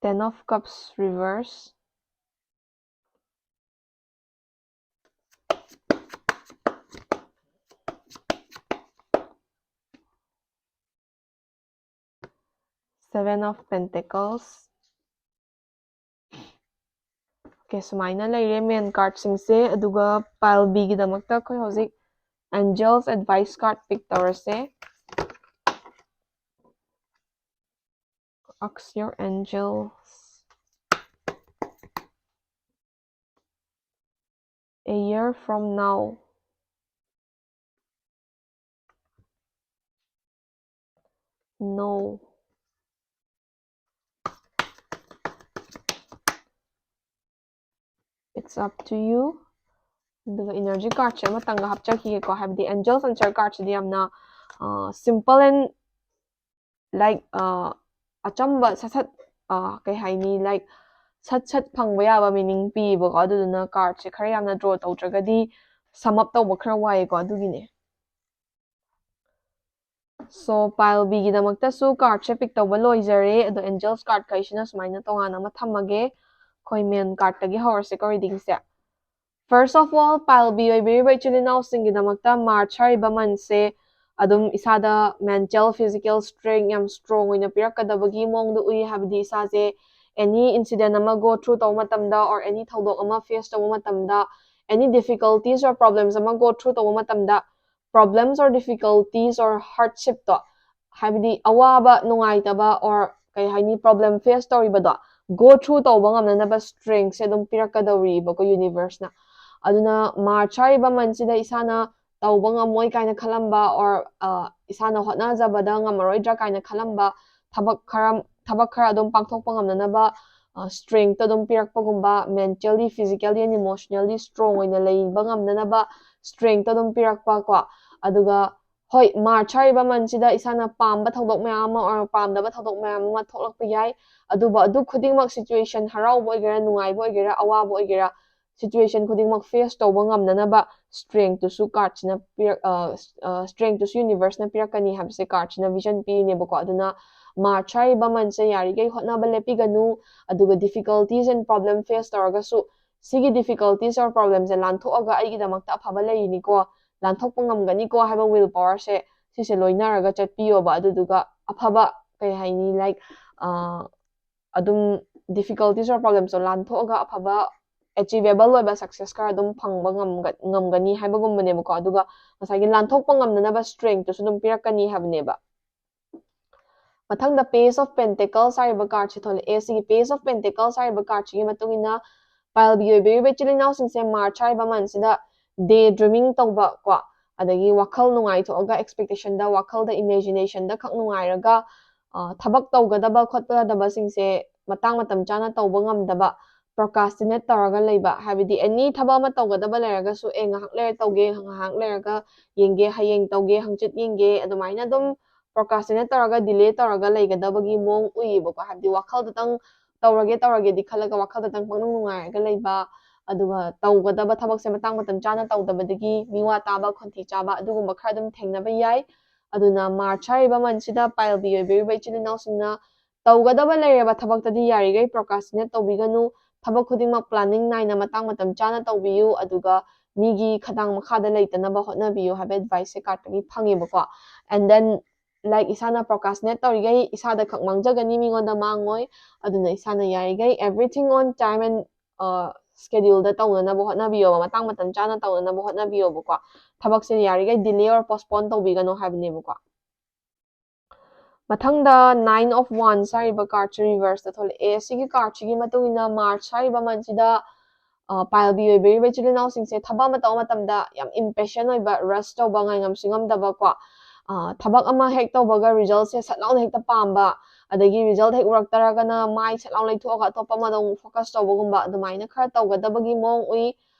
Ten of Cups reverse. Seven of Pentacles. Okay, ꯁꯨꯃꯥꯏꯅ ꯂꯩꯔꯦ main cardꯁꯤꯡꯁꯦ꯫ ꯑꯗꯨꯒ pile Bꯒꯤꯗꯃꯛꯇ ꯑꯩꯈꯣꯏ ꯍꯧꯖꯤꯛ Angels Advice card pick ꯇꯧꯔꯁꯦ. Ask your angels. A year from now. No. It's up to you. ꯑꯗꯨꯒ energy cardꯁꯦ ꯑꯃꯇꯪꯒ ꯍꯥꯞꯆꯈꯤꯒꯦꯀꯣ, ꯍꯥꯏꯕꯗꯤ Angels Answer cardꯁꯤꯗꯤ ꯌꯥꯝꯅ simple and like ꯑꯆꯝꯕ, ꯁꯠ ꯁꯠ ꯀꯩ ꯍꯥꯏꯅꯤ, like ꯁꯠ ꯁꯠ ꯐꯪꯕ ꯌꯥꯕ meaning ꯄꯤꯌꯦꯕꯀꯣ꯫ ꯑꯗꯨꯗꯨꯅ cardꯁꯦ ꯈꯔ ꯌꯥꯝꯅ draw ꯇꯧꯗ꯭ꯔꯒꯗꯤ sum up ꯇꯧꯕ ꯈꯔ ꯋꯥꯏꯌꯦꯀꯣ, ꯑꯗꯨꯒꯤꯅꯦ꯫ So pile Bꯒꯤꯗꯃꯛꯇꯁꯨ cardꯁꯦ pick ꯇꯧꯕ ꯂꯣꯏꯖꯔꯦ꯫ ꯑꯗꯣ Angels card ꯈꯩꯁꯤꯅ ꯁꯨꯃꯥꯏꯅ ꯇꯣꯉꯥꯟꯅ ꯑꯃ ꯊꯝꯃꯒꯦ꯫ ꯑꯩꯈꯣꯏ main cardꯇꯒꯤ ꯍꯧꯔꯁꯦꯀꯣ readingꯁꯦ꯫ First of all, pile B ꯑꯣꯏꯕꯤꯔꯤꯕ ꯏꯆꯤꯜ ꯏꯅꯥꯎꯁꯤꯡꯒꯤꯗꯃꯛꯇ March ꯍꯥꯏꯔꯤꯕ monthꯁꯦ ꯑꯗꯨꯝ ꯏꯁꯥꯗ mental, physical strength ꯌꯥꯝ strong ꯑꯣꯏꯅ ꯄꯤꯔꯛꯀꯗꯕꯒꯤ ꯃꯑꯣꯡꯗ ꯎꯏ꯫ ꯍꯥꯏꯕꯗꯤ ꯏꯁꯥꯁꯦ any incident ꯑꯃ go through ꯇꯧꯕ ꯃꯇꯝꯗ or any ꯊꯧꯗꯣꯛ ꯑꯃ face ꯇꯧꯕ ꯃꯇꯝꯗ, any difficulties or problems ꯑꯃ go through ꯇꯧꯕ ꯃꯇꯝꯗ, problems or difficulties or hardshipꯇꯣ, ꯍꯥꯏꯕꯗꯤ ꯑꯋꯥꯕ, ꯅꯨꯡꯉꯥꯏꯇꯕ or ꯀꯩ ꯍꯥꯏꯅꯤ, problem face ꯇꯧꯔꯤꯕꯗꯣ go through ꯇꯧꯕ ꯉꯝꯅꯅꯕ strengthꯁꯦ ꯑꯗꯨꯝ ꯄꯤꯔꯛꯀꯗꯧꯔꯤꯕꯀꯣ universeꯅ꯫ ꯑꯗꯨꯅ March ꯍꯥꯏꯔꯤꯕ monthꯁꯤꯗ ꯏꯁꯥꯅ ꯇꯧꯕ ꯉꯝꯃꯣꯏ ꯀꯥꯏꯅ ꯈꯜꯂꯝꯕ or ꯏꯁꯥꯅ ꯍꯣꯠꯅꯖꯕꯗ ꯉꯝꯃꯔꯣꯏꯗ꯭ꯔꯥ ꯀꯥꯏꯅ ꯈꯜꯂꯝꯕ ꯊꯕꯛ ꯈꯔ ꯊꯕꯛ ꯈꯔ ꯑꯗꯨꯝ ꯄꯥꯡꯊꯣꯛꯄ ꯉꯝꯅꯅꯕ strengthꯇꯣ ꯑꯗꯨꯝ ꯄꯤꯔꯛꯄꯒꯨꯝꯕ, mentally, physically and emotionally strong ꯑꯣꯏꯅ ꯂꯩꯕ ꯉꯝꯅꯅꯕ strengthꯇꯣ ꯑꯗꯨꯝ ꯄꯤꯔꯛꯄ ꯀꯣ꯫ ꯑꯗꯨꯒ ꯍꯣꯏ, March ꯍꯥꯏꯔꯤꯕ monthꯁꯤꯗ ꯏꯁꯥꯅ ꯄꯥꯝꯕ ꯊꯧꯗꯣꯛ ꯃꯌꯥꯝ ꯑꯃ or ꯄꯥꯝꯗꯕ ꯊꯧꯗꯣꯛ ꯃꯌꯥꯝ ꯑꯃ ꯊꯣꯛꯂꯛꯄ ꯌꯥꯏ꯫ ꯑꯗꯨꯕꯨ ꯑꯗꯨ ꯈꯨꯗꯤꯡꯃꯛ, situation ꯍꯔꯥꯎꯕ ꯑꯣꯏꯒꯦꯔꯥ, ꯅꯨꯡꯉꯥꯏꯕ ꯑꯣꯏꯒꯦꯔꯥ, ꯑꯋꯥꯕ ꯑꯣꯏꯒꯦꯔꯥ, situation ꯈꯨꯗꯤꯡꯃꯛ face ꯇꯧꯕ ꯉꯝꯅꯅꯕ strengthꯇꯨꯁꯨ cardꯁꯤꯅ ꯄꯤꯔꯛ strengthꯇꯨꯁꯨ universeꯅ ꯄꯤꯔꯛꯀꯅꯤ ꯍꯥꯏꯕꯁꯦ cardꯁꯤꯅ vision ꯄꯤꯔꯤꯅꯦꯕꯀꯣ꯫ ꯑꯗꯨꯅ March ꯍꯥꯏꯔꯤꯕ monthꯁꯦ ꯌꯥꯔꯤꯈꯩ ꯍꯣꯠꯅꯕ ꯂꯦꯞꯄꯤꯒꯅꯨ꯫ ꯑꯗꯨꯒ difficulties and problem face ꯇꯧꯔꯒꯁꯨ ꯁꯤꯒꯤ difficulties or problemꯁꯦ ꯂꯥꯟꯊꯣꯛꯑꯒ ꯑꯩꯒꯤꯗꯃꯛꯇ ꯑꯐꯕ ꯂꯩꯔꯤꯅꯤꯀꯣ, ꯂꯥꯟꯊꯣꯛꯄ ꯉꯝꯒꯅꯤꯀꯣ ꯍꯥꯏꯕ will powerꯁꯦ ꯁꯤꯁꯦ ꯂꯣꯏꯅꯔꯒ ꯆꯠꯄꯤꯌꯣꯕ꯫ ꯑꯗꯨꯗꯨꯒ ꯑꯐꯕ ꯀꯩ ꯍꯥꯏꯅꯤ, like ꯑꯗꯨꯝ difficulties or problems ꯇꯣ ꯂꯥꯟꯊꯣꯛꯑꯒ ꯑꯐꯕ achievable ꯑꯣꯏꯕ success ꯈꯔ ꯑꯗꯨꯝ ꯐꯪꯕ ꯉꯝꯒꯅꯤ ꯍꯥꯏꯕꯒꯨꯝꯕꯅꯦꯕꯀꯣ꯫ ꯑꯗꯨꯒ ꯉꯁꯥꯏꯒꯤ ꯂꯥꯟꯊꯣꯛꯄ ꯉꯝꯅꯅꯕ strength ꯇꯨꯁꯨ ꯑꯗꯨꯝ ꯄꯤꯔꯛꯀꯅꯤ ꯍꯥꯏꯕꯅꯦꯕ꯫ ꯃꯊꯪꯗ Page of Pentacles ꯍꯥꯏꯔꯤꯕ card ꯁꯤ ꯊꯣꯛꯂꯛꯑꯦ꯫ ꯁꯤꯒꯤ Page of Pentacles ꯍꯥꯏꯔꯤꯕ card ꯁꯤꯒꯤ ꯃꯇꯨꯡ ꯏꯟꯅ ꯄꯥꯏꯜ ꯕꯤ ꯑꯣꯏꯕꯤꯔꯤꯕ ꯏꯆꯤꯜ ꯏꯅꯥꯎꯁꯤꯡꯁꯦ March ꯍꯥꯏꯔꯤꯕ month ꯁꯤꯗ day dreaming ꯇꯧꯕ ꯀꯣ, ꯑꯗꯒꯤ ꯋꯥꯈꯜ ꯅꯨꯡꯉꯥꯏꯊꯣꯛꯑꯒ expectation ꯗ, ꯋꯥꯈꯜꯗ, imagination ꯗ ꯈꯛ ꯅꯨꯡꯉꯥꯏꯔꯒ ꯊꯕꯛ ꯇꯧꯒꯗꯕ ꯈꯣꯠꯀꯗꯕꯁꯤꯡꯁꯦ ꯃꯇꯥꯡ ꯃꯇꯝ ꯆꯥꯅ ꯇꯧꯕ ꯉꯝꯗꯕ, procrastinate ꯇꯧꯔꯒ ꯂꯩꯕ, ꯍꯥꯏꯕꯗꯤ any ꯊꯕꯛ ꯑꯃ ꯇꯧꯒꯗꯕ ꯂꯩꯔꯒꯁꯨ ꯑꯦ ꯉꯥꯏꯍꯥꯛ ꯂꯩꯔ ꯇꯧꯒꯦ, ꯉꯥꯏꯍꯥꯛ ꯂꯩꯔꯒ ꯌꯦꯡꯒꯦ, ꯍꯌꯦꯡ ꯇꯧꯒꯦ, ꯍꯪꯆꯤꯠ ꯌꯦꯡꯒꯦ, ꯑꯗꯨꯃꯥꯏꯅ ꯑꯗꯨꯝ procrastinate ꯇꯧꯔꯒ delay ꯇꯧꯔꯒ ꯂꯩꯒꯗꯕꯒꯤ ꯃꯑꯣꯡ ꯎꯏꯌꯦꯕꯀꯣ꯫ ꯍꯥꯏꯕꯗꯤ ꯋꯥꯈꯜꯗꯇꯪ ꯇꯧꯔꯒꯦ ꯇꯧꯔꯒꯦꯗꯤ ꯈꯜꯂꯒ ꯋꯥꯈꯜꯗꯇꯪ ꯄꯪꯅꯨꯡ ꯅꯨꯡꯉꯥꯏꯔꯒ ꯂꯩꯕ, ꯑꯗꯨꯒ ꯇꯧꯒꯗꯕ ꯊꯕꯛꯁꯦ ꯃꯇꯥꯡ ꯃꯇꯝ ꯆꯥꯅ ꯇꯧꯗꯕꯗꯒꯤ ꯃꯤꯋꯥ ꯇꯥꯕ, ꯈꯣꯟꯊꯤ ꯆꯥꯕ, ꯑꯗꯨꯒꯨꯝꯕ ꯈꯔ ꯑꯗꯨꯝ ꯊꯦꯡꯅꯕ ꯌꯥꯏ꯫ ꯑꯗꯨꯅ March ꯍꯥꯏꯔꯤꯕ month ꯁꯤꯗ ꯄꯥꯏꯜ ꯕꯤ ꯑꯣꯏꯕꯤꯔꯤꯕ ꯏꯆꯤꯜ ꯏꯅꯥꯎꯁꯤꯡꯅ ꯇꯧꯒꯗꯕ ꯂꯩꯔꯕ ꯊꯕꯛꯇꯗꯤ ꯌꯥꯔꯤꯈꯩ procrastinate ꯇꯧꯕꯤꯒꯅꯨ꯫ ꯊꯕꯛ ꯈꯨꯗꯤꯡꯃꯛ planning ꯅꯥꯏꯅ ꯃꯇꯥꯡ ꯃꯇꯝ ꯆꯥꯅ ꯇꯧꯕꯤꯌꯨ, ꯑꯗꯨꯒ ꯃꯤꯒꯤ ꯈꯗꯥꯡ ꯃꯈꯥꯗ ꯂꯩꯇꯅꯕ ꯍꯣꯠꯅꯕꯤꯌꯨ ꯍꯥꯏꯕ advice ꯁꯦ card ꯇꯒꯤ ꯐꯪꯉꯦꯕꯀꯣ꯫ And then, like, ꯏꯁꯥꯅ procrastinate ꯇꯧꯔꯤꯈꯩ ꯏꯁꯥꯗ ꯈꯛ ꯃꯥꯡꯖꯒꯅꯤ, ꯃꯤꯉꯣꯟꯗ ꯃꯥꯡꯉꯣꯏ꯫ ꯑꯗꯨꯅ ꯏꯁꯥꯅ ꯌꯥꯔꯤꯈꯩ everything on time and schedule ꯗ ꯇꯧꯅꯅꯕ ꯍꯣꯠꯅꯕꯤꯌꯣꯕ, ꯃꯇꯥꯡ ꯃꯇꯝ ꯆꯥꯅ ꯇꯧꯅꯅꯕ ꯍꯣꯠꯅꯕꯤꯌꯣꯕꯀꯣ꯫ ꯊꯕꯛꯁꯦ ꯌꯥꯔꯤꯈꯩ delay or postpone ꯇꯧꯕꯤꯒꯅꯣ ꯍꯥꯏꯕꯅꯦꯕꯀꯣ꯫ ꯃꯊꯪꯗ Nine of Wands ꯍꯥꯏꯔꯤꯕ card ꯁꯤ reverse ꯇ ꯊꯣꯛꯂꯛꯑꯦ꯫ ꯁꯤꯒꯤ card ꯁꯤꯒꯤ ꯃꯇꯨꯡ ꯏꯟꯅ March ꯍꯥꯏꯔꯤꯕ month ꯁꯤꯗ ꯄꯥꯏꯜ ꯕꯤ ꯑꯣꯏꯕꯤꯔꯤꯕ ꯏꯆꯤꯜ ꯏꯅꯥꯎꯁꯤꯡꯁꯦ ꯊꯕꯛ ꯑꯃ ꯇꯧꯕ ꯃꯇꯝꯗ ꯌꯥꯝ impatient ꯑꯣꯏꯕ, rush ꯇꯧꯕ, ꯉꯥꯏꯉꯝ ꯉꯝꯗꯕ ꯀꯣ, ꯊꯕꯛ ꯑꯃ ꯍꯦꯛ ꯇꯧꯕꯒ result ꯁꯦ ꯁꯠ ꯂꯥꯎꯅ ꯍꯦꯛꯇ ꯄꯥꯝꯕ, ꯑꯗꯒꯤ result ꯍꯦꯛ ꯎꯔꯛꯇ꯭ꯔꯒꯅ ꯃꯥꯏ ꯁꯠ ꯂꯥꯎꯅ ꯂꯩꯊꯣꯛꯑꯒ ꯑꯇꯣꯞꯄ ꯑꯃꯗ ꯑꯃꯨꯛ focus ꯇꯧꯕꯒꯨꯝꯕ, ꯑꯗꯨꯃꯥꯏꯅ ꯈꯔ ꯇꯧꯒꯗꯕꯒꯤ ꯃꯑꯣꯡ ꯎꯏ꯫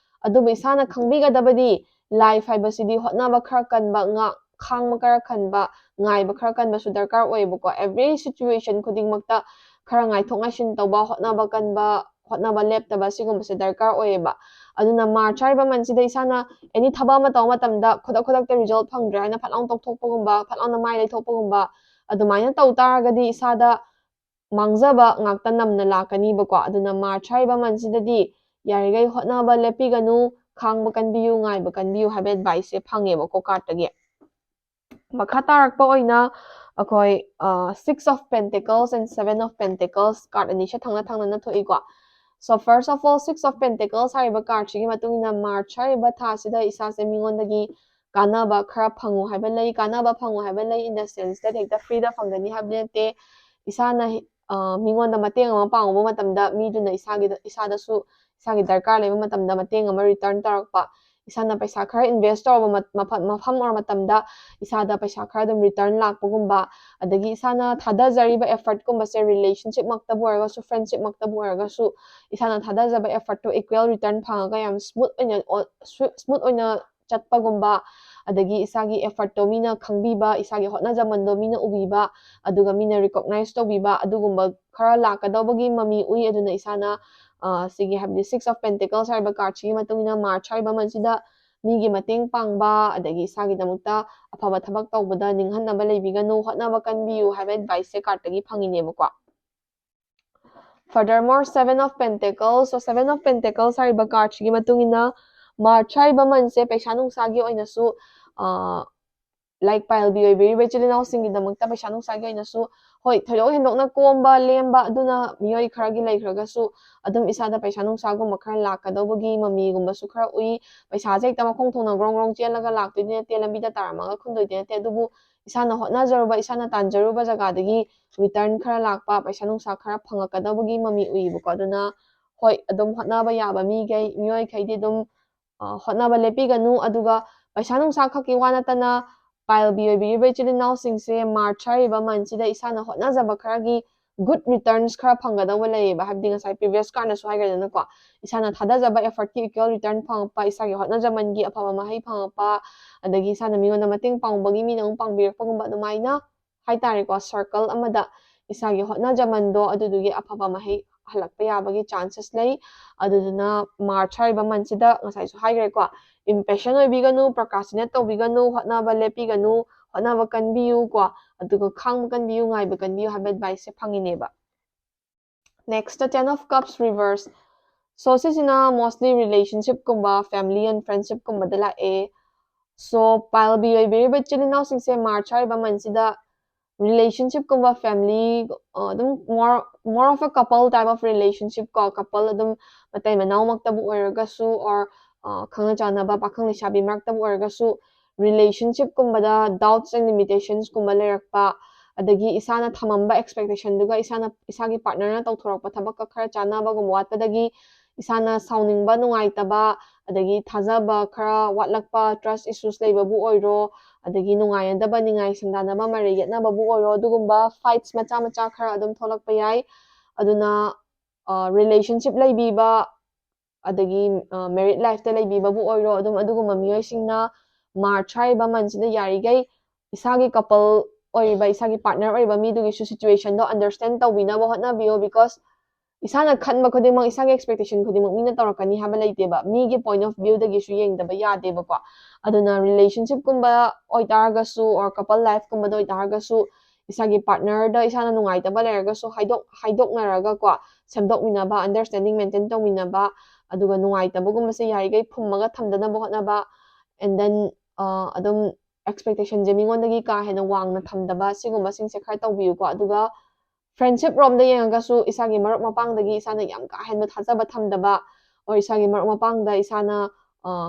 ꯑꯗꯨꯕꯨ ꯏꯁꯥꯅ ꯈꯪꯕꯤꯒꯗꯕꯗꯤ life ꯍꯥꯏꯕꯁꯤꯗꯤ ꯍꯣꯠꯅꯕ ꯈꯔ ꯀꯟꯕ, ꯉꯥꯛ ꯈꯥꯡꯕ ꯈꯔ ꯀꯟꯕ, ꯉꯥꯏꯕ ꯈꯔ ꯀꯟꯕꯁꯨ ꯗꯔꯀꯥꯔ ꯑꯣꯏꯌꯦꯕꯀꯣ꯫ Every situation ꯈꯨꯗꯤꯡꯃꯛꯇ ꯈꯔ ꯉꯥꯏꯊꯣꯛ ꯉꯥꯏꯁꯤꯟ ꯇꯧꯕ, ꯍꯣꯠꯅꯕ ꯀꯟꯕ, ꯍꯣꯠꯅꯕ ꯂꯦꯞꯇꯕ, ꯁꯤꯒꯨꯝꯕꯁꯦ ꯗꯔꯀꯥꯔ ꯑꯣꯏꯌꯦꯕ꯫ ꯑꯗꯨꯅ March ꯍꯥꯏꯔꯤꯕ month ꯁꯤꯗ ꯏꯁꯥꯅ any ꯊꯕꯛ ꯑꯃ ꯇꯧꯕ ꯃꯇꯝꯗ ꯈꯨꯗꯛ ꯈꯨꯗꯛꯇ result ꯐꯪꯗ꯭ꯔꯦ ꯍꯥꯏꯅ ꯐꯠ ꯂꯥꯎꯅ ꯇꯣꯛꯊꯣꯛꯄꯒꯨꯝꯕ, ꯐꯠ ꯂꯥꯎꯅ ꯃꯥꯏ ꯂꯩꯊꯣꯛꯄꯒꯨꯝꯕ, ꯑꯗꯨꯃꯥꯏꯅ ꯇꯧ ꯇꯥꯔꯒꯗꯤ ꯏꯁꯥꯗ ꯃꯥꯡꯖꯕ ꯉꯥꯛꯇ ꯅꯝꯅ ꯂꯥꯛꯀꯅꯤꯕꯀꯣ꯫ ꯑꯗꯨꯅ March ꯍꯥꯏꯔꯤꯕ month ꯁꯤꯗꯗꯤ ꯌꯥꯔꯤꯈꯩ ꯍꯣꯠꯅꯕ ꯂꯦꯞꯄꯤꯒꯅꯨ, ꯈꯥꯡꯕ ꯀꯟꯕꯤꯌꯨ, ꯉꯥꯏꯕ ꯀꯟꯕꯤꯌꯨ ꯍꯥꯏꯕ advice ꯁꯦ ꯐꯪꯉꯦꯕꯀꯣ card ꯇꯒꯤ꯫ ꯃꯈꯥ ꯇꯥꯔꯛꯄ ꯑꯣꯏꯅ ꯑꯩꯈꯣꯏ six of pentacles and seven of pentacles card ꯑꯅꯤꯁꯦ ꯊꯪꯅ ꯊꯪꯅꯅ ꯊꯣꯛꯏꯀꯣ꯫ So first of all, six of pentacles ꯍꯥꯏꯔꯤꯕ cardꯁꯤꯒꯤ ꯃꯇꯨꯡ ꯏꯟꯅ March ꯍꯥꯏꯔꯤꯕ ꯊꯥꯁꯤꯗ ꯏꯁꯥꯁꯦ ꯃꯤꯉꯣꯟꯗꯒꯤ ꯀꯥꯟꯅꯕ ꯈꯔ ꯐꯪꯉꯨ ꯍꯥꯏꯕ ꯂꯩ꯫ ꯀꯥꯟꯅꯕ ꯐꯪꯉꯨ ꯍꯥꯏꯕ ꯂꯩ in the sense that ꯍꯦꯛꯇ freeꯗ ꯐꯪꯒꯅꯤ ꯍꯥꯏꯕꯗꯤ ꯅꯠꯇꯦ꯫ ꯏꯁꯥꯅ ꯃꯤꯉꯣꯟꯗ ꯃꯇꯦꯡ ꯑꯃ ꯄꯥꯡꯉꯨꯕ ꯃꯇꯝꯗ ꯃꯤꯗꯨꯅ ꯏꯁꯥꯒꯤꯗ ꯏꯁꯥꯗꯁꯨ ꯏꯁꯥꯒꯤ ꯗꯔꯀꯥꯔ ꯂꯩꯕ ꯃꯇꯝꯗ ꯃꯇꯦꯡ ꯑꯃ return ꯇꯧꯔꯛꯄ, ꯏꯁꯥꯅ ꯄꯩꯁꯥ ꯈꯔ invest ꯇꯧꯔꯕ ꯃꯐꯝ ꯑꯣꯏꯔ ꯃꯇꯝꯗ ꯏꯁꯥꯗ ꯄꯩꯁꯥ ꯈꯔ ꯑꯗꯨꯝ return ꯂꯥꯛꯄꯒꯨꯝꯕ, ꯑꯗꯒꯤ ꯏꯁꯥꯅ ꯊꯥꯗꯖꯔꯤꯕ effortꯀꯨꯝꯕꯁꯦ relationshipꯃꯛꯇꯕꯨ ꯑꯣꯏꯔꯒꯁꯨ friendshipꯃꯛꯇꯕꯨ ꯑꯣꯏꯔꯒꯁꯨ ꯏꯁꯥꯅ ꯊꯥꯗꯖꯕ effortꯇꯣ equal return ꯐꯪꯉꯒ ꯌꯥꯝ smooth ꯑꯣꯏꯅ smooth ꯑꯣꯏꯅ ꯆꯠꯄꯒꯨꯝꯕ, ꯑꯗꯒꯤ ꯏꯁꯥꯒꯤ effortꯇꯣ ꯃꯤꯅ ꯈꯪꯕꯤꯕ, ꯏꯁꯥꯒꯤ ꯍꯣꯠꯅꯖꯃꯟꯗꯣ ꯃꯤꯅ ꯎꯕꯤꯕ, ꯑꯗꯨꯒ ꯃꯤꯅ recognize ꯇꯧꯕꯤꯕ, ꯑꯗꯨꯒꯨꯝꯕ ꯈꯔ ꯂꯥꯛꯀꯗꯧꯕꯒꯤ ꯃꯃꯤ ꯎꯏ꯫ ꯑꯗꯨꯅ ꯏꯁꯥꯅ ꯁꯤꯒꯤ ꯍꯥꯏꯕꯗꯤ six of pentacles ꯍꯥꯏꯔꯤꯕ cardꯁꯤꯒꯤ ꯃꯇꯨꯡ ꯏꯟꯅ March ꯍꯥꯏꯔꯤꯕ monthꯁꯤꯗ ꯃꯤꯒꯤ ꯃꯇꯦꯡ ꯄꯥꯡꯕ, ꯑꯗꯒꯤ ꯏꯁꯥꯒꯤꯗꯃꯛꯇ ꯑꯐꯕ ꯊꯕꯛ ꯇꯧꯕꯗ ꯅꯤꯡꯍꯟꯅꯕ ꯂꯩꯕꯤꯒꯅꯨ, ꯍꯣꯠꯅꯕ ꯀꯟꯕꯤꯌꯨ ꯍꯥꯏꯕ adviceꯁꯦ cardꯇꯒꯤ ꯐꯪꯉꯤꯅꯦꯕꯀꯣ꯫ Furthermore, seven of pentacles, so seven of pentacles ꯍꯥꯏꯔꯤꯕ cardꯁꯤꯒꯤ ꯃꯇꯨꯡ ꯏꯟꯅ March ꯍꯥꯏꯔꯤꯕ monthꯁꯦ ꯄꯩꯁꯥ ꯅꯨꯡꯁꯥꯒꯤ ꯑꯣꯏꯅꯁꯨ, ꯂꯥꯏꯔꯤꯛ ꯄꯥꯏꯕꯤ ꯑꯣꯏꯕꯤꯔꯤꯕ ꯏꯆꯤꯜ ꯏꯅꯥꯎꯁꯤꯡꯒꯤꯗꯃꯛꯇ ꯄꯩꯁꯥ ꯅꯨꯡꯁꯥꯒꯤ ꯑꯣꯏꯅꯁꯨ, ꯍꯣꯏ, ꯊꯣꯏꯗꯣꯛ ꯍꯦꯟꯗꯣꯛꯅ ꯀꯣꯝꯕ ꯂꯦꯝꯕ ꯑꯗꯨꯅ ꯃꯤꯑꯣꯏ ꯈꯔꯒꯤ ꯂꯩꯈ꯭ꯔꯒꯁꯨ, ꯑꯗꯨꯝ ꯏꯁꯥꯗ ꯄꯩꯁꯥ ꯅꯨꯡꯁꯥꯒꯨꯝꯕ ꯈꯔ ꯂꯥꯛꯀꯗꯧꯕꯒꯤ ꯃꯃꯤꯒꯨꯝꯕꯁꯨ ꯈꯔ ꯎꯏ꯫ ꯄꯩꯁꯥꯁꯦ ꯍꯦꯛꯇ ꯃꯈꯣꯡ ꯊꯣꯡꯅ ꯒ꯭ꯔꯣꯡ ꯒ꯭ꯔꯣꯡ ꯆꯦꯜꯂꯒ ꯂꯥꯛꯇꯣꯏꯗꯤ ꯅꯠꯇꯦ, ꯂꯝꯕꯤꯗ ꯇꯥꯔꯝꯃꯒ ꯈꯨꯟꯗꯣꯏꯗꯤ ꯅꯠꯇꯦ꯫ ꯑꯗꯨꯕꯨ ꯏꯁꯥꯅ ꯍꯣꯠꯅꯖꯔꯨꯕ, ꯏꯁꯥꯅ ꯇꯥꯟꯖꯔꯨꯕ ꯖꯒꯥꯗꯒꯤ return ꯈꯔ ꯂꯥꯛꯄ, ꯄꯩꯁꯥ ꯅꯨꯡꯁꯥ ꯈꯔ ꯐꯪꯉꯛꯀꯗꯧꯕꯒꯤ ꯃꯃꯤ ꯎꯏꯌꯦꯕꯀꯣ꯫ ꯑꯗꯨꯅ ꯍꯣꯏ, ꯑꯗꯨꯝ ꯍꯣꯠꯅꯕ ꯌꯥꯕ ꯃꯤꯈꯩ, ꯃꯤꯑꯣꯏꯈꯩꯗꯤ ꯑꯗꯨꯝ ꯍꯣꯠꯅꯕ ꯂꯦꯞꯄꯤꯒꯅꯨ꯫ ꯑꯗꯨꯒ ꯄꯩꯁꯥ ꯅꯨꯡꯁꯥ ꯈꯛꯀꯤ ꯋꯥ ꯅꯠꯇꯅ, ꯄꯥꯏꯜꯕꯤ ꯑꯣꯏꯕꯤꯔꯤꯕ ꯏꯆꯤꯜ ꯏꯅꯥꯎꯁꯤꯡꯁꯦ March ꯍꯥꯏꯔꯤꯕ monthꯁꯤꯗ ꯏꯁꯥꯅ ꯍꯣꯠꯅꯖꯕ ꯈꯔꯒꯤ good returns ꯈꯔ ꯐꯪꯒꯗꯧꯕ ꯂꯩꯌꯦꯕ꯫ ꯍꯥꯏꯕꯗꯤ ꯉꯁꯥꯏ previous cardꯅꯁꯨ ꯍꯥꯏꯈ꯭ꯔꯦꯗꯅꯀꯣ, ꯏꯁꯥꯅ ꯊꯥꯗꯖꯕ effortꯀꯤ equal return ꯐꯪꯉꯛꯄ, ꯏꯁꯥꯒꯤ ꯍꯣꯠꯅꯖꯃꯟꯒꯤ ꯑꯐꯕ ꯃꯍꯩ ꯐꯪꯉꯛꯄ, ꯑꯗꯒꯤ ꯏꯁꯥꯅ ꯃꯤꯉꯣꯟꯗ ꯃꯇꯦꯡ ꯄꯥꯡꯕꯒꯤ ꯃꯤꯅ ꯑꯃꯨꯛ ꯄꯥꯡꯕꯤꯔꯛꯄꯒꯨꯝꯕ, ꯑꯗꯨꯃꯥꯏꯅ ꯍꯥꯏꯇꯥꯔꯦꯀꯣ, circle ꯑꯃꯗ ꯏꯁꯥꯒꯤ ꯍꯣꯠꯅꯖꯃꯟꯗꯣ ꯑꯗꯨꯗꯨꯒꯤ ꯑꯐꯕ ꯃꯍꯩ ꯍꯜꯂꯛꯄ ꯌꯥꯕꯒꯤ chances ꯂꯩ꯫ ꯑꯗꯨꯗꯨꯅ March ꯍꯥꯏꯔꯤꯕ monthꯁꯤꯗ ꯉꯁꯥꯏꯁꯨ ꯍꯥꯏꯈ꯭ꯔꯦꯀꯣ, impatient ꯑꯣꯏꯕꯤꯒꯅꯨ, procrastinate ꯇꯧꯕꯤꯒꯅꯨ, ꯍꯣꯠꯅꯕ ꯂꯦꯞꯄꯤꯒꯅꯨ, ꯍꯣꯠꯅꯕ ꯀꯟꯕꯤꯌꯨ ꯀꯣ, ꯑꯗꯨꯒ ꯈꯥꯡꯕ ꯀꯟꯕꯤꯌꯨ, ꯉꯥꯏꯕ ꯀꯟꯕꯤꯌꯨ ꯍꯥꯏꯕ adviceꯁꯦ ꯐꯪꯉꯤꯅꯦꯕ꯫ Next, Ten of Cups reverse. So ꯁꯤꯁꯤꯅ mostly relationshipꯀꯨꯝꯕ, family and friendshipꯀꯨꯝꯕꯗ ꯂꯥꯛꯑꯦ꯫ So ꯄꯥꯏꯜꯕꯤ ꯑꯣꯏꯕꯤꯔꯤꯕ ꯏꯆꯤꯜ ꯏꯅꯥꯎꯁꯤꯡꯁꯦ March ꯍꯥꯏꯔꯤꯕ monthꯁꯤꯗ ꯔꯤꯂꯦꯁꯟꯁꯤꯞꯀꯨꯝꯕ ꯐꯦꯃꯤꯂꯤ ꯑꯗꯨꯝ more more of a couple type of relationship ꯀꯣ, ꯀꯄꯜ ꯑꯗꯨꯝ ꯃꯇꯩ ꯃꯅꯥꯎꯃꯛꯇꯕꯨ ꯑꯣꯏꯔꯒꯁꯨ or ꯈꯪꯅ ꯆꯥꯟꯅꯕ ꯄꯥꯈꯪ ꯂꯩꯁꯥꯕꯤ ꯃꯔꯛꯇꯕꯨ ꯑꯣꯏꯔꯒꯁꯨ ꯔꯤꯂꯦꯁꯟꯁꯤꯞꯀꯨꯝꯕꯗ doubts and limitations ꯀꯨꯝꯕ ꯂꯩꯔꯛꯄ, ꯑꯗꯒꯤ ꯏꯁꯥꯅ ꯊꯝꯃꯝꯕ expectation ꯗꯨꯒ ꯏꯁꯥꯅ ꯏꯁꯥꯒꯤ partner ꯅ ꯇꯧꯊꯣꯔꯛꯄ ꯊꯕꯛꯀ ꯈꯔ ꯆꯥꯟꯅꯕꯒꯨꯝꯕ ꯋꯥꯠꯄꯗꯒꯤ ꯏꯁꯥꯅ ꯁꯥꯎꯅꯤꯡꯕ, ꯅꯨꯡꯉꯥꯏꯇꯕ, ꯑꯗꯒꯤ ꯊꯥꯖꯕ ꯈꯔ ꯋꯥꯠꯂꯛꯄ, trust issues ꯂꯩꯕꯕꯨ ꯑꯣꯏꯔꯣ, ꯑꯗꯒꯤ ꯅꯨꯡꯉꯥꯏꯅꯗꯕ, ꯅꯤꯡꯉꯥꯏ ꯁꯪꯗꯥꯅꯕ, ꯃꯔꯩ ꯌꯦꯠꯅꯕꯕꯨ ꯑꯣꯏꯔꯣ, ꯑꯗꯨꯒꯨꯝꯕ fights ꯃꯆꯥ ꯃꯆꯥ ꯈꯔ ꯑꯗꯨꯝ ꯊꯣꯛꯂꯛꯄ ꯌꯥꯏ꯫ ꯑꯗꯨꯅ ꯔꯤꯂꯦꯁꯟꯁꯤꯞ ꯂꯩꯕꯤꯕ, ꯑꯗꯒꯤ ꯃꯦꯔꯤꯠ ꯂꯥꯏꯐꯇ ꯂꯩꯕꯤꯕꯕꯨ ꯑꯣꯏꯔꯣ, ꯑꯗꯨꯝ ꯑꯗꯨꯒꯨꯝꯕ ꯃꯤꯑꯣꯏꯁꯤꯡꯅ ꯃꯥꯔꯆ ꯍꯥꯏꯔꯤꯕ ꯃꯟꯁꯤꯗ ꯌꯥꯔꯤꯈꯩ ꯏꯁꯥꯒꯤ ꯀꯄꯜ ꯑꯣꯏꯔꯤꯕ, ꯏꯁꯥꯒꯤ ꯄꯥꯔꯠꯅꯔ ꯑꯣꯏꯔꯤꯕ ꯃꯤꯗꯨꯒꯤꯁꯨ ꯁꯤꯆꯨꯋꯦꯁꯟꯗꯣ ꯑꯟꯗꯔꯁꯇꯦꯟ ꯇꯧꯕꯤꯅꯕ ꯍꯣꯠꯅꯕꯤꯌꯣ꯫ ꯕꯤꯀꯣꯁ ꯏꯁꯥꯅ ꯈꯟꯕ ꯈꯨꯗꯤꯡꯃꯛ, ꯏꯁꯥꯒꯤ ꯑꯦꯛꯁꯄꯦꯛꯇꯦꯁꯟ ꯈꯨꯗꯤꯡꯃꯛ ꯃꯤꯅ ꯇꯧꯔꯛꯀꯅꯤ ꯍꯥꯏꯕ ꯂꯩꯇꯦꯕ꯫ ꯃꯤꯒꯤ ꯄꯣꯏꯟ ꯑꯣꯐ ꯚ꯭ꯌꯨꯗꯒꯤꯁꯨ ꯌꯦꯡꯗꯕ ꯌꯥꯗꯦꯕꯀꯣ꯫ ꯑꯗꯨꯅ ꯔꯤꯂꯦꯁꯟꯁꯤꯞꯀꯨꯝꯕ ꯑꯣꯏꯇꯥꯔꯒꯁꯨ or ꯀꯄꯜ ꯂꯥꯏꯐꯀꯨꯝꯕꯗ ꯑꯣꯏꯇꯥꯔꯒꯁꯨ ꯏꯁꯥꯒꯤ ꯄꯥꯔꯠꯅꯔꯗ ꯏꯁꯥꯅ ꯅꯨꯡꯉꯥꯏꯇꯕ ꯂꯩꯔꯒꯁꯨ ꯍꯥꯏꯗꯣꯛ ꯍꯥꯏꯗꯣꯛꯅꯔꯒꯀꯣ, ꯁꯦꯝꯗꯣꯛꯃꯤꯟꯅꯕ, ꯑꯟꯗꯔꯁꯇꯦꯟꯗꯤꯡ ꯃꯦꯟꯇꯦꯟ ꯇꯧꯃꯤꯟꯅꯕ, ꯑꯗꯨꯒ ꯅꯨꯡꯉꯥꯏꯇꯕꯒꯨꯝꯕꯁꯦ ꯌꯥꯔꯤꯈꯩ ꯐꯨꯝꯃꯒ ꯊꯝꯗꯅꯕ ꯍꯣꯠꯅꯕ, and then ꯑꯗꯨꯝ ꯑꯦꯛꯁꯄꯦꯛꯇꯦꯁꯟꯁꯦ ꯃꯤꯉꯣꯟꯗꯒꯤ ꯀꯥ ꯍꯦꯟꯅ ꯋꯥꯡꯅ ꯊꯝꯗꯕ, ꯁꯤꯒꯨꯝꯕꯁꯤꯡꯁꯦ ꯈꯔ ꯇꯧꯕꯤꯌꯨꯀꯣ꯫ ꯑꯗꯨꯒ ꯐ꯭ꯔꯦꯟꯁꯤꯞ ꯔꯣꯝꯗ ꯌꯦꯡꯉꯒꯁꯨ ꯏꯁꯥꯒꯤ ꯃꯔꯨꯞ ꯃꯄꯥꯡꯗꯒꯤ ꯏꯁꯥꯅ ꯌꯥꯝ ꯀꯥ ꯍꯦꯟꯅ ꯊꯥꯖꯕ ꯊꯝꯗꯕ, or ꯏꯁꯥꯒꯤ ꯃꯔꯨꯞ ꯃꯄꯥꯡꯗ ꯏꯁꯥꯅ